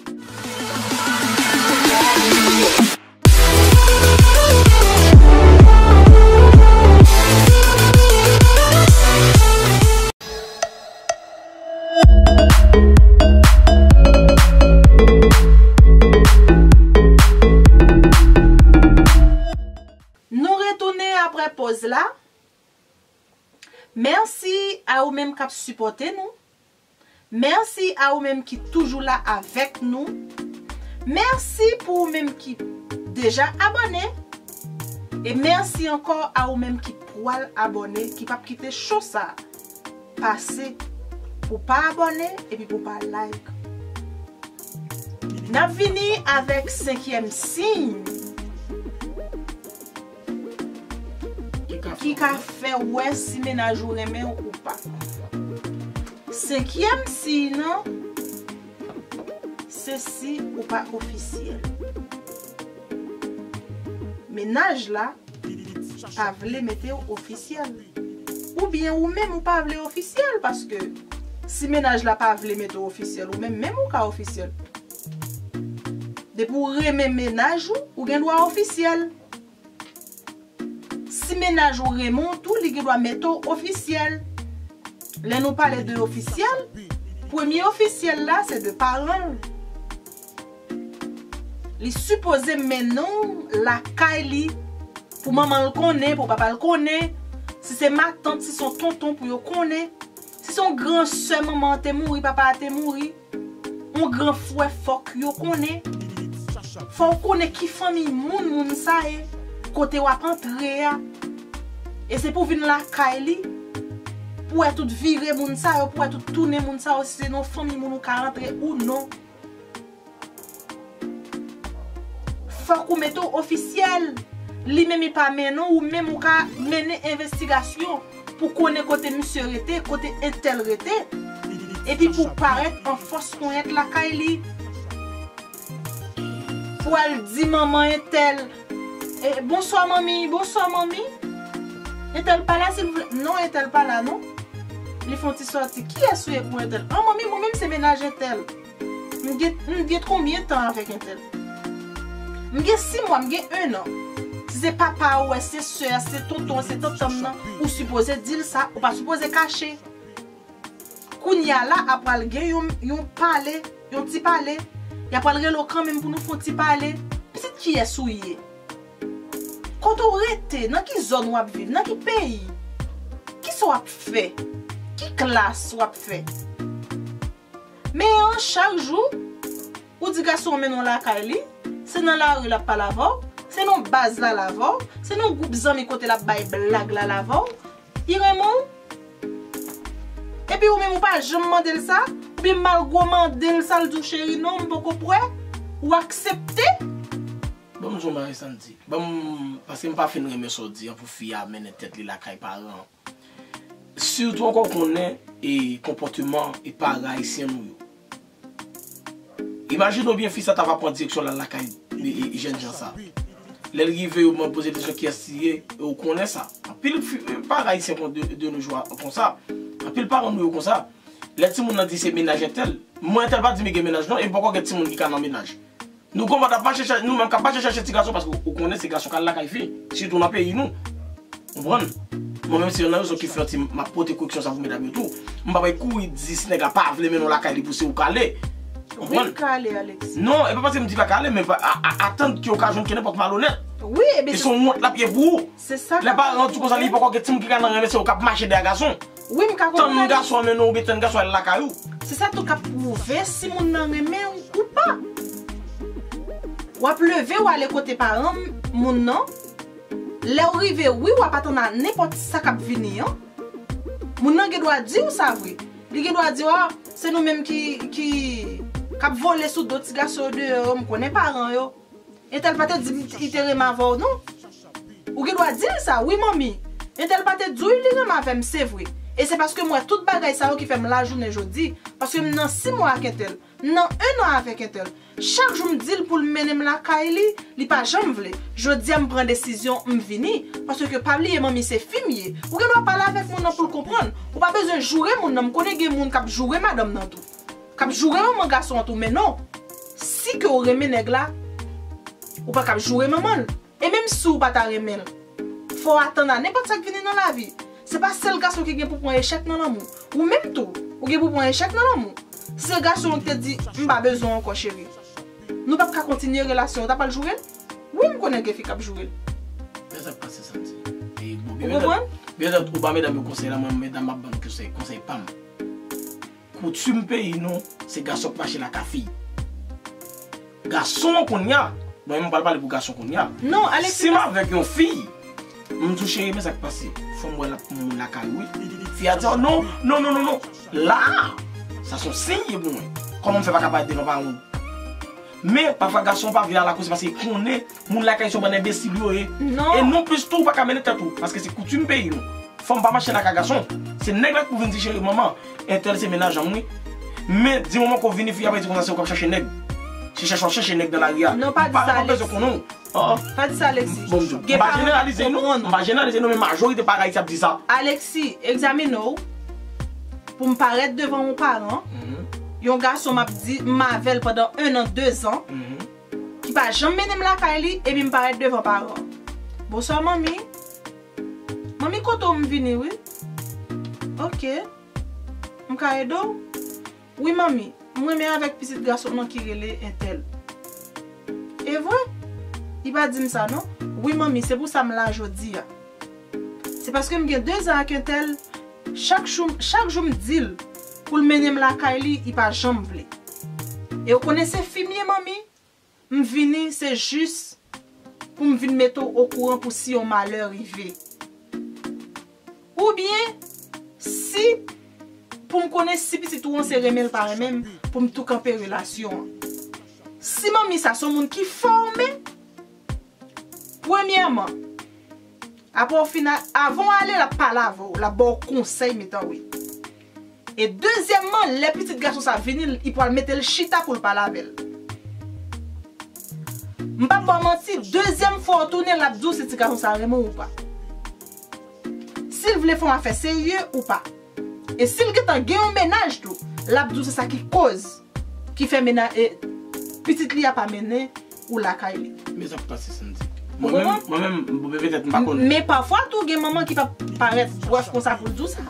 Nou retounen apre pòz la. Mèsi a ou menm k ap sipòte nou. Mèsi a ou menm ki toujou la avèk nou. Mèsi pou ou menm ki deja abòne. E mèsi ankò a ou menm ki pwal abòne, ki p ap kite cho sa pase pou pa abòne epi pou pa like. N ap vini avèk senkyèm siy ki ka fè w wè si mennaj ou renmen w ou pa. Senkyèm siy nan, se si ou pa ofisyèl. Mennaj la pa vle mete w ofisyèl. Oubyen ou menm ou pa vle ofisyèl, paske si mennaj la pa vle mete w ofisyèl, ou menm, menm ou ka ofisyèl. Depi w renmen mennaj ou, ou gen dwa ofisyèl. Si mennaj ou renmen w tou, li gen dwa mete w ofisyèl. Lè nou pale de ofisyèl, premye ofisyèl la, se de paran l. Li sipoze mennen w lakay li pou manman l konnen, pou papa l konnen, si se matant, si se yon tonton pou yo konnen, si se yon gran sè manman an te mouri, papa a te mouri, yon gran frè, fòk yo konnen. Fò w konnen ki fanmi moun moun sa ye, kote w ap antre a. E se pou w vin lakay li, pou w wè tout vire moun sa yo, pou w wè tout tounen moun sa yo, si se nan fanmi moun ou ka antre ou non. Fòk ou mete w ofisyèl. Li menm li pa mennen w, ou menm ou ka mennen envestigasyon pou konnen kote misye rete, kote entèl rete. Epi pou parèt an fòs ponyèt lakay li. Pou al di manman entèl, eh, "Bonswa manmi, bonswa manmi. Entèl pa la silvouplè?" "Non, entèl pa la non." Li fè yon ti sòti. "Kiyès ou ye pou entèl?" "An manmi, mwen menm se mennaj entèl. M gen, m gen konbyen tan avèk entèl?" "M gen sis mwa, m gen ennan." Si se papa ou, wè, se sè a, se tonton, se tantan m nan, ou sipoze di l sa, ou pa sipoze kache. Kounye a la, apral gen yon, yon pale, yon ti pale, y apral rele w kanmenm pou nou fè yon ti pale. Pitit kiyès ou ye? Kote w rete? Nan ki zòn w ap viv? Nan ki peyi? Kisa w ap fè? Ki klas w ap fè? Men an, chak jou, ou di gason an mennen w lakay li, se nan lari l ap pale avè w, se nan baz la l avè w, se nan gwoup zanmi kote l ap bay blag la l avè w, li renmen w. Epi ou menm ou pa janm mande l sa, oubyen malgre w mande l sa, l di w, "Cheri, non, m poko prè," ou aksepte. Ban m di w yon bagay, Sandy. Ban m, paske m pa fin renmen sa w di an pou fi a mennen tèt li lakay paran an. Sitou ankò w konnen e konpòteman e paran ayisyen nou yo. Imajine w byen fi sa ta va pran direksyon l al lakay e, e, jèn jan sa. Lè l rive yo mande poze l kesyon kiyès li ye, e ou konnen sa. Anpil fi, e, paran ayisyen kon de, de nos jours konsa. Anpil paran nou yo konsa. Lè timoun nan di se mennaj entèl, mwen entèl pa di m gen mennaj non, e m poko gen timoun ki ka nan mennaj. Nou konprann ap mache chèche, nou menm k ap mache chèche ti gason, paske ou konnen se gason k al lakay fi, sitou nan peyi nou. Konprann? Mwen menm se youn nan rezon ki fè ti m ap pote koreksyon sa pou medam yo tou. M pa bay kouri di si nèg la pa vle mennen w lakay li pou se ou k ale. Wi, m ka ale, Alexis. Non, e pa paske m di pa ka ale, men pa, a, a, atann ke w ka jwenn ke nenpòt malonèt. Wi, e ben, e se yon wont l ap ye pou ou. Se sa. Lè paran an di w konsa, li poko gen timoun ki ka nan renmen se ou k ap mache dèyè gason. Wi, m ka konprann. Tann gason an mennen w, oubyen tann gason al lakay ou. Se sa tou k ap pwouve si moun nan renmen w ou pa. W ap leve, w ale kote paran moun nan. Lè w rive, wi, w ap atann a nenpòt sa k ap vini an. Moun nan gen dwa di w sa vre. Li gen dwa di w, "Ah, se nou menm ki, ki, k ap vole sou do ti gason yo deyò yo, m konnen paran yo." Entèl pa te di m li te renmen avè w, non. Ou gen dwa di l sa, "Wi, manmi. Entèl pa te di w li renmen avè m, se vre. E se paske m wè tout bagay sa yo ki fè m la jounen jodi. Paske m nan sis mwa ak entèl, m nan en an avèk entèl. Chak jou m di l pou l mennen m lakay li, li pa janm vle. Jodi a m pran desizyon, m vini. Paske pa bliye manmi se fi m ye. Ou gen dwa pale avèk moun nan pou l konprann. Ou pa bezwen joure moun nan. M konnen gen moun k ap joure madanm nan tou. K ap joure manman gason an tou. Men non. Si ke w renmen nèg la, ou pa ka ap joure manman l. E menm si w pa ta renmen l, fò w atann a nenpòt sa k vini nan lavi. Se pa sèl gason ki gen pou pran echèk nan lanmou. Ou menm tou, ou gen pou pran echèk nan lanmou. Si se gason an ki te di, "M pa bezwen w ankò, cheri." Nou p ap ka kontinye relasyon an, w ta pral joure l? Wi, m konnen gen fi k ap joure l. Men sa k pase, Santi. E, bon, ou konprann? Byen, ou ba medam yo konsèy la, mwen, medam, m ap ban nou konsèy, konsèy pa m. Koutim peyi nou, se gason k mache lakay fi. Gason kounye a, mwen menm m pral pale pou gason kounye a. Non, Alexis. Si m avèk yon fi, m di w, "Cheri, men sa k pase." Fò m wè l ap pran moun lakay ou, wi. Fi a di, "Oh, non, non, non, non, non." La, sa se yon siy pou mwen. Kòman m fè pa ka parèt devan paran w? Men, pafwa, gason pa vle al akoz se paske konnen moun lakay se yon bann enbesil yo ye. Non. E non plis tou, ou pa ka mennen tèt ou, paske se koutim peyi nou. Fanm pa mache lakay gason. Se nèg la ki pou vin di, "Cheri, manman, entèl se mennaj an m, wi." Men, di moman ke w vini, fi a pa di konsa, se ou k ap chache nèg. Se chèche w ap chache nèg nan lari a. Non, pa di sa, Alexis. Paran pa bezwen konnen w. Ah, ah. Pa di sa, Alexis. Bon, m di w. M pa jeneralize, non. M pa jeneralize, non, men majorite paran Ayiti ap di sa. Alexis, egzamine w. Pou m parèt devan yon paran, yon gason m ap di, m avè l pandan en an, de zan, ki pa janm mennen m lakay li, epi m parèt devan paran. "Bonswa, manmi." "Manmi, kote w m vini, wi." "Ok. M ka ede w?" "Wi, manmi. M renmen avèk pitit gason nan ki rele entèl." "E vre?" Li pa di m sa, non. "Wi, manmi, se pou sa m la jodi a. Se paske m gen de zan ak entèl, chak jou, chak jou m di l pou l mennen m lakay li, li pa janm vle. E w konnen se fi m ye, manmi. M vini, se jis pou m vin mete w okouran pou si yon malè rive. Oubyen, si, pou m konnen si pitit ou an se renmen l pa renmen m, pou m tou kanpe relasyon an." Si manmi sa se yon moun ki fòme, premyèman, apre w fin a-, avan w ale, l ap pale avè w, l ap ba w konsèy, men tanpri. E dezyèmman, lè pitit gason sa vini, li pral mete l chita pou l pale avè l. M p ap ba w manti, dezyèm fwa w tounen, l ap di w si ti gason sa renmen w ou pa. Si l vle fè yon afè serye ou pa. E si l gentan gen yon mennaj tou, l ap di w se sa ki koz ki fè mennaj, e, pitit li a pa mennen ou lakay li. Men sa k pase, Sandy. Ou konprann? Mwen menm, mwen menm, bon, petèt m pa konn. Men pafwa tou, gen manman ki p ap parèt bwèf konsa pou l di w sa.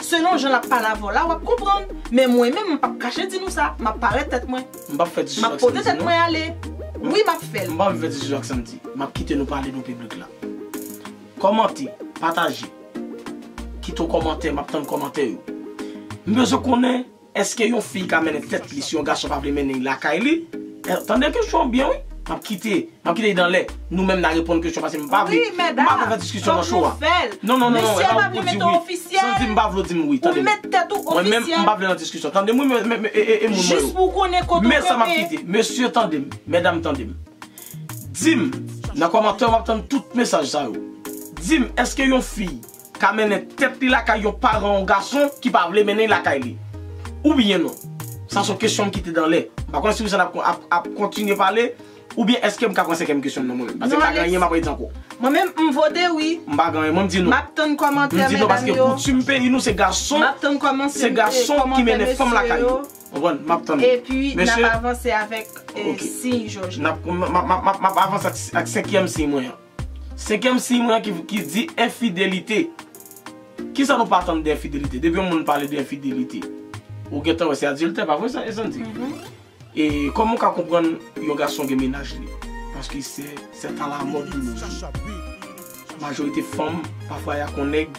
Selon jan l ap pale avè w la, w ap konprann. Men mwen menm, m p ap kache di nou sa. M ap parèt tèt mwen. M p ap fè diskou ak Sandy, non. M ap pote tèt mwen ale. Wi, m ap fè l. M p ap fè diskou ak Sandy. M ap kite nou pale nou piblik la. Kòmante, pataje. Kite yon kòmantè, m ap tann kòmantè yo. M bezwen konnen, èske yon fi ka mennen tèt li si yon gason pa vle mennen l lakay li? Eh, tande kesyon an byen, wi. M ap kite, m ap kite l dan lè. Nou menm n a reponn kesyon paske m pa vle, m pa vle fè diskisyon nan show a. Non, non, non, non, e pa pou di wi. Sandy, m pa vle w di m wi, tande m. Mwen menm, m pa vle nan diskisyon. Tande m wi, men, men, men, e, e, e moun mwen yo. Men sa m ap kite. Mesye, tande m. Medam, tande m. Di m, nan kòmantè, w ap tann tout mesaj sa yo. Di m, èske yon fi ka mennen tèt li lakay yon paran, yon gason ki pa vle mennen l lakay li? Oubyen non? Sa se yon kesyon m kite dan lè. M pa konnen si Wissaine ap, ap, ap kontinye pale, oubyen èske m ka pran senkyèm kesyon nan mwen menm? Paske m pa gen anyen m ap redi ankò. Mwen menm, m vote wi. M pa gen anyen, mwen m di non. M ap tann kòmantè medam yo. M di non paske koutim peyi nou se gason, se gason ki mennen fanm lakay yo. Konprann? M ap tann. Epi, n ap avanse avèk, eh, siy, Jòj. N ap, m, m, m, m, m ap avanse ak, ak senkyèm siy mwen an. Senkyèm siy mwen an ki, ki di enfidelite. Kisa nou pa tann de enfidelite? Depi yon moun pale de enfidelite, ou gentan wè se adiltè, pa vre sa, Sandy? E kòman w ka konprann yon gason gen mennaj li? Paske se, c'est à la mode de nos jours. Majorite fanm, pafwa y a kon nèg,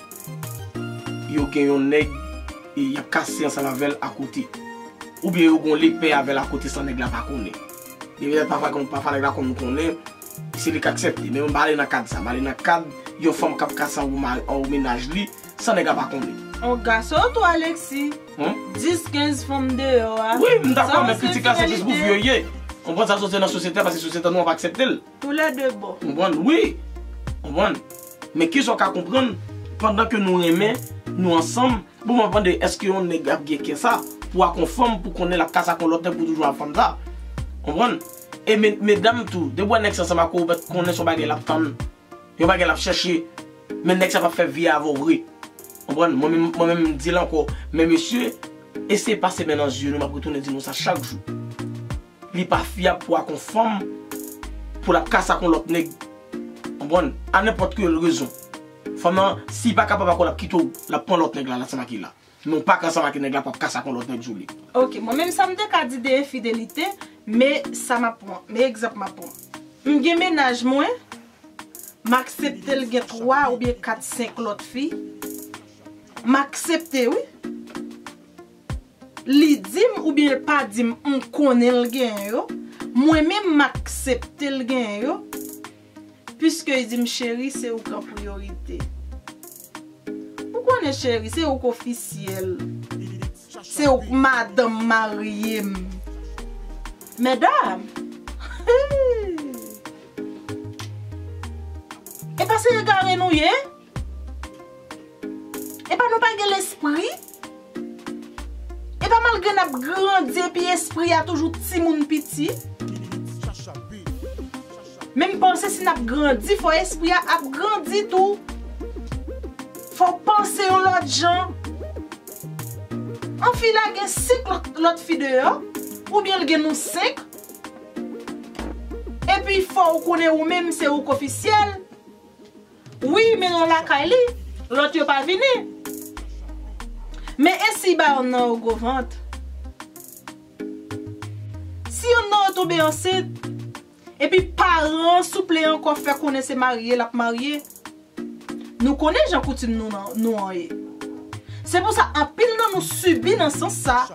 yo gen yon nèg, e y ap kase ansanm avè l akote. Oubyen yo gen yon lepè avè l akote san nèg la pa konnen. Depi pafwa, pafwa nèg la konn konnen, se li k aksepte. Men m pa ale nan kad sa. M ale nan kad yon fanm k ap kase anwo ma-, anwo mennaj li, san nèg la pa konnen. On gason tou, Alexis. Dis, kenz fanm deyò a. Wi, m dakò, men kritik la se plis pou fi yo ye. Konprann sa soti nan sosyete a, paske sosyete nou an pa aksepte l. Tou lè de bò. Konprann? Wi. Konprann? Men kisa w ka konprann pandan ke nou renmen, nou ansanm, bon, mwen mande, èske yon nèg ap gen kè sa pou ak yon fanm, pou konnen l ap kase ak yon lòt nèg pou toujou ak fanm sa? Konprann? E me- medam tou, depi w wè nèg sa ansanm ak ou, ou mèt konnen se yon bagay l ap tann, yon bagay l ap chèche, men nèg sa p ap fè vi avè w vre. Konprann? Mwen menm, mwen menm, m di l ankò, men mesye, eseye pase men nan zye nou, m ap retounen di nou sa chak jou. Li pa fyab pou ak yon fanm, pou l ap kase ak yon lòt nèg. Konprann? A nenpòt ki rezon. Fanm nan, si li pa kapab ak ou, l ap kite w, l ap pran lòt nèg la, l ansanm ak li la. Men w pa ka ansanm ak nèg la, p ap kase ak yon lòt nèg sou li. Ok, mwen menm sa m te ka di de enfidelite, men sa m ap pran, men egzanp m ap pran. M gen mennaj mwen, m aksepte l gen twa oubyen kat, senk lòt fi. M aksepte, wi. Li di m oubyen l pa di m, m konnen l genyen yo. Mwen menm, m aksepte l genyen yo. Piske li di m, cheri, se ou k an priyorite. Ou konnen, cheri, se ou k ofisyèl. Se ou k madanm marye m. Medam! E pa se egare nou ye? E pa nou pa gen lespri? E pa malgre n ap grandi epi espri a toujou timoun piti? Men m panse si n ap grandi, fò espri a ap grandi tou. Fò w panse yon lòt jan. An fi la gen senk lòt, lòt fi deyò, oubyen l gen nou senk. Epi fò w konnen ou menm se ou k ofisyèl. Wi, men non lakay li, lòt yo pa vini. Men e si ba yonn nan yo gwo vant? Si yonn nan yo tonbe ansent, epi paran an souple ankò fè konnen se marye l ap marye, nou konnen jan koutim nou nan, nou an ye. Se pou sa anpil nan nou sibi nan sans sa.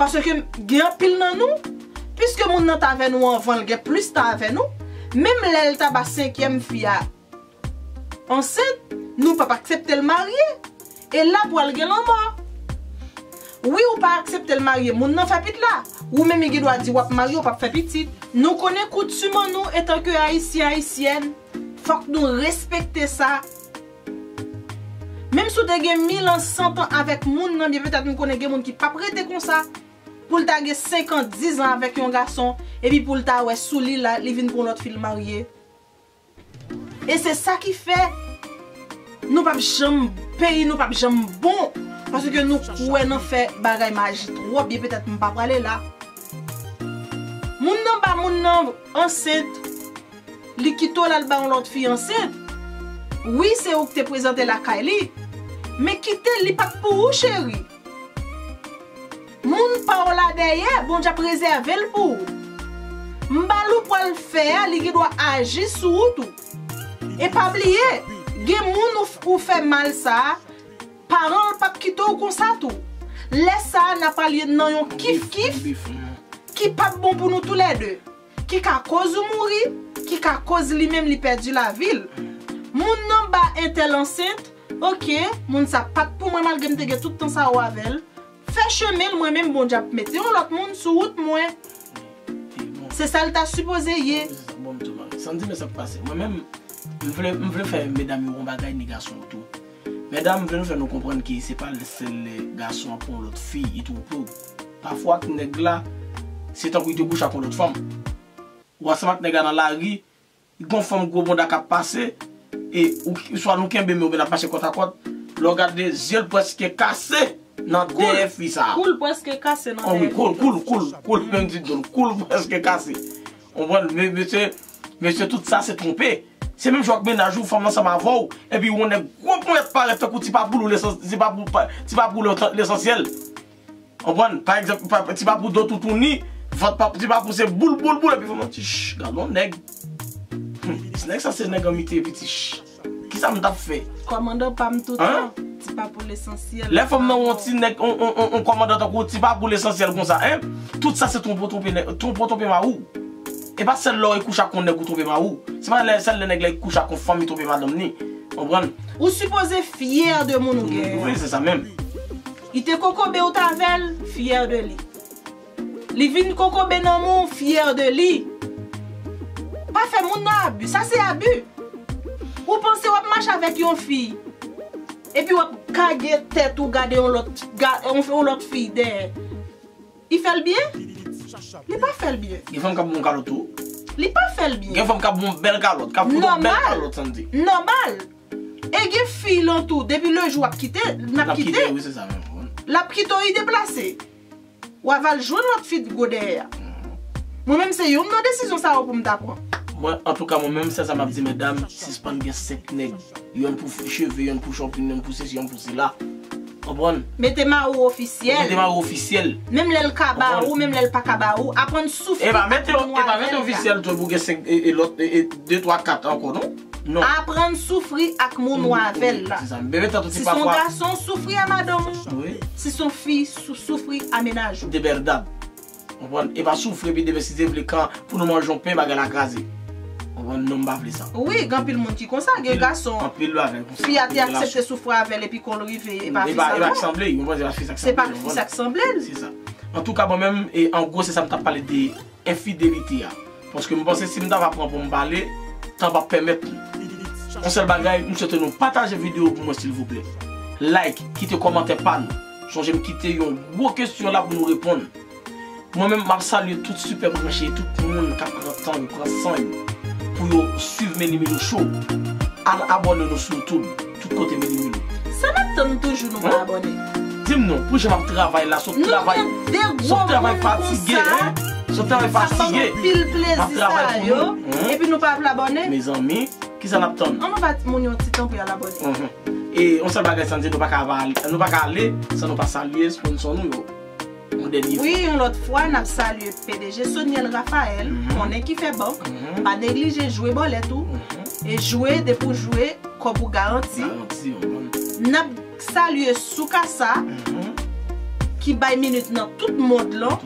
Paske gen anpil nan nou, piske moun nan t avè nou anvan, l gen plis tan avè nou, menm lè l ta ba senkyèm fi a ansent, nou p ap aksepte l marye. E la pral gen lanmò. Wi, ou pa aksepte l marye, moun nan fè pit la. Ou menm, li gen dwa di w ap marye, ou p ap fè pitit. Nou konnen koutim an nou, etanke Ayisyen, Ayisyèn, fòk nou respekte sa. Menm si w te gen mil an, san an avèk moun nan, byen petèt m konnen gen moun ki p ap rete konsa. Pou l ta gen senk an, diz an avèk yon gason, epi pou l ta wè sou li la, li vin pran lòt fi l marye. E se sa ki fè nou p ap janm, peyi nou p ap janm bon, paske nou kwè nan fè bagay maji twòp, byen petèt m pa prale la. Moun nan ba moun nan ansent, li kite w l al ba yon lòt fi ansent. Wi, se ou ki te prezante lakay li, men kite li pa t pou ou, cheri. Moun pa w la dèyè, Bondye ap rezève l pou ou. M ba l ou pral fè a, li gen dwa aji sou ou tou. E pa bliye, gen moun ou, ou fè mal sa a, paran l p ap kite w konsa tou. Lè sa a, n a pral nan yon kif kif ki p ap bon pou nou toulède, ki ka koz ou mouri, ki ka koz li menm li pèdi lavi l. Moun nan ba entèl ansent, ok, moun sa pa t pou mwen malgre m te gen tout tan sa yo avè l. Fè chemen l, mwen menm Bondye ap mete yon lòt moun sou wout mwen. Se sa l ta sipoze ye. Sandy, men sa k pase. Mwen menm, m vle, m vle fè medam yo yon bagay, ni gason yo tou. Medam, m vle nou fè nou konprann ke se pa sèl lè gason an pran yon lòt fi, li twonpe w. Pafwa ak nèg la, se tankou li te kouche ak yon lòt fanm. Ou ansanm ak nèg la nan lari, gon fanm gwo bonda k ap pase, e ou, swa nou kenbe men oubyen n ap mache kòtakòt, lè w gade zye l prèske kase nan dèyè fi sa a. Kou l prèske kase nan dèyè fi sa. Oh wi, kou l, kou l, kou l, kou l, menm di dlo l, kou l prèske kase. Ou konprann? Men mesye, mesye, tout sa se twonpe. Se menm jan w ak mennaj ou, fanm ansanm avè w, epi yon nèg gwo ponyèt parèt tankou ti pa boule w lesansyèl, ti pa boule, ti pa boule w lesansyèl. Konprann? Pa egzanp, pa, ti pa pou do toutouni, vant pa, ti pa pou se boul, boul, boul, epi fanm nan ti ch, gad yon nèg. Hmm, nèg sa se nèg an mite epi ti ch. Kisa m t ap fè? Kòmandan pa m toutan, ti pa pou lesansyèl. Lè fanm nan yon ti nèg, on, on, on, on kòmandan tankou ti pa pou lesansyèl konsa, en? Tout sa se twonpe, twonpe nèg, twonpe, twonpe mari w. E pa sèl lè w kouche ak yon nèg ou twonpe mari w. Se pa lè, sèl lè nèg la kouche ak yon fanm li twonpe madanm ni. Konprann? Ou sipoze fyè de moun ou genyen. Wi, se sa menm. Li te kokobe ou t avè l, fyè de li. Li vin kokobe nan men w, fyè de li. Pa fè moun nan abi, sa se abi. Ou panse w ap mache avèk yon fi, epi w ap kage tèt ou gade yon lòt, ga- yon, yon lòt fi dèyè. Li fè l byen? Li pa fè l byen. Gen fanm k ap bon kalòt tou. Li pa fè l byen. Gen fanm k ap bon bèl kalòt, k ap fout yon bèl kalòt, Sandy. Nòmal. E gen fi lan tou, depi le jou w ap kite, n ap kite. Wi, se sa menm. L ap kite w, li deplase. W a va al jwenn lòt fi gwo dèyè a. Mwen menm se youn nan desizyon sa yo pou m ta pran. Mwen, antouka, mwen menm, sèl sa m ap di medam, sispann gen senk nèg. Yonn pou cheve, yonn pou shopping, yonn pou sesi, yonn pou sela. Konprann? Mete mari w ofisyèl. Mete mari w ofisyèl. Menm lè l ka ba ou, menm lè l pa ka ba ou, aprann soufri ak moun w avè l la. E pa mete ofisyèl tou pou gen senk, e, e lòt, e, e de, twa, kat ankò, non? Non. Aprann soufri ak moun w avè l la. Se sa. Bebe tantou ti pafwa. Si se yon gason, soufri a madanm ou. Wi. Si se yon fi, sou- soufri a mennaj ou. De bèrdad. Konprann? E pa soufri epi demen si se vle kan pou nou manje yon pen, bagay la kraze. Konprann? Non, m pa vle sa. Wi, gen anpil moun ki konsa, gen gason. Anpil bagay konsa. Fi a te aksepte soufri avè l epi kon l rive, e pa fi sa non. E pa ki sanble, yon panse e pa fi sa ki sanble. Se pa fi sa ki sanble l. Se sa. Antouka, mwen menm, e, an gwo, se sa m t ap pale de enfidelite a. Paske m panse si m ta va pran pou m pale, tan p ap pèmèt nou. Yon sèl bagay, m swete nou pataje videyo pou mwen, silvouplè. Like, kite kòmantè pa nou. Sonje m kite yon gwo kesyon la pou nou reponn. Mwen menm, m ap salye tout sipè branche, tout moun k ap pran tan yo, pran san yo pou yo swiv Men Li Melo Show. Al abòne nou sou YouTube, tout kote Men Li Melo. Sa n ap tann toujou nou pa abòne? Di m non, pou jan m ap travay la, se yon travay, se yon travay fatige, hein? Se yon travay fatige. Sa fè anpil plezi sa yo, epi nou pa vle abòne? Mezanmi, kisa n ap tann? An nou ba moun yo ti tan pou y al abòne. E yon sèl bagay, Sandy, nou pa ka va ale, nou pa ka ale san nou pa salye sponsò nou yo. Yon dènye fwa. Wi, yon lòt fwa, n ap salye P D G Soniel Raphael, konnen ki fè bank, pa neglije jwe bòlèt ou, e jwe depi w jwe, kòb ou garanti. Garanti, yon bank. N ap salye Soukasa, ki bay minit nan tout mond lan,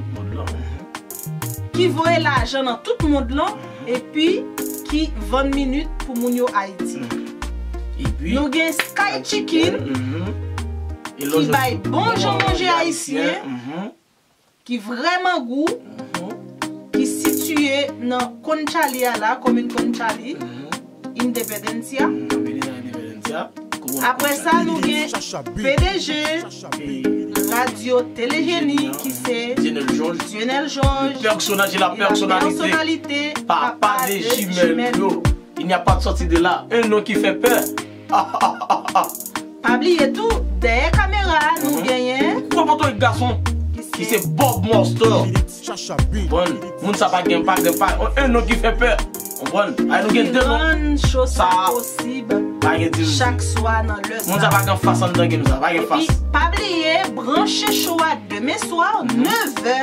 ki voye lajan nan tout mond lan, epi ki vann minit pou moun yo Ayiti. Epi, nou gen Sky Chicken, ki bay bon jan manje ayisyen, ki vrèman gou, ki sitiye nan Conchali a la, komin Conchali, Independencia. Apre sa, nou gen P D G Radio Télé Génie, ki se Dionel Georges. Dionel Georges, la personnalité, papa de jimèl yo. Il n'y a pas de sortie de là. Un nom qui fait peur. Pa bliye tou, dèyè kamera a, nou genyen gwo potorik gason ki se Bob Monster. Bon, moun sa pa gen, pa gen, pa, un nom qui fait peur. Konprann? Ay, nou gen de non. Ki rann show sa posib chak swa nan lè sa. Moun sa pa gen fas anndan game sa, pa gen fas. Epi, pa bliye, branche show a demen swa, nèf è.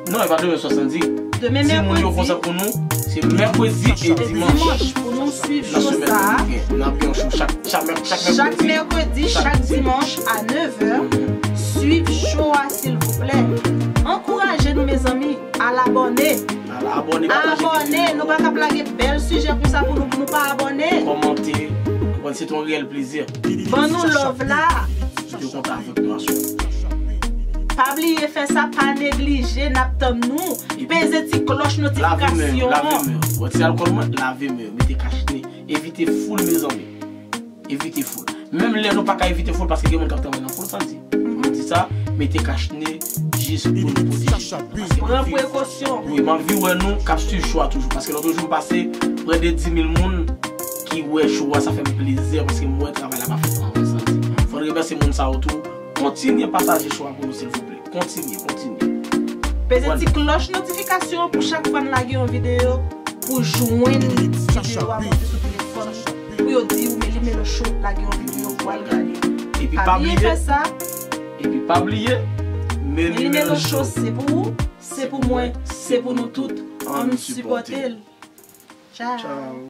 Non, e pa demen swa, Sandy. Demen mèkredi. Timoun yo konsa pou nou, se mèkredi e dimanch. Dimanch pou nou swiv show sa a. N ap gen yon show chak, chak mèkredi, chak dimanch a nèf è. Swiv show a, silvouplè. Ankouraje nou, mezanmi. Al abòne. Al abòne, pataje videyo. Abòne, nou pa ka lage bèl sijè konsa pou nou, pou nou pa abòne. Kòmante. Konprann, se te yon reyèl plezi. Ban nou love la. Mete w kontak avèk nou aswè. Pa bliye fè sa, pa neglije, n ap tann nou. Peze ti klòch notifikasyon an. Lave men yo, lave men yo. Wè ti alkòl mwen, lave men yo, mete kach ne. Evite foul, mezanmi. Evite foul. Menm lè nou pa ka evite foul, paske gen moun k ap travay nan foul, Sandy. Mwen di sa, mete kach ne jis pou nou pwoteje tèt nou. Pran prekosyon. Wi, m anvi wè nou k ap swiv show a toujou. Paske lòt jou m pase, prè de dis mil moun ki wè show a, sa fè m plezi, paske m wè travay la pa fèt an ven, Sandy. Fò n remèsye moun sa yo tou. Kontinye pataje show a pou nou, silvouplè. Kontinye, kontinye. Peze ti klòch notifikasyon pou chak fwa n lage yon videyo, pou jwenn videyo a monte sou telefòn, pou yo di w Men Li Melo Show lage yon videyo pou al gade. Epi pa bliye fè sa. Epi pa bliye, Men Li Melo Show se pou ou, se pou mwen, se pou nou tout. Ann sipòte l. Tchao.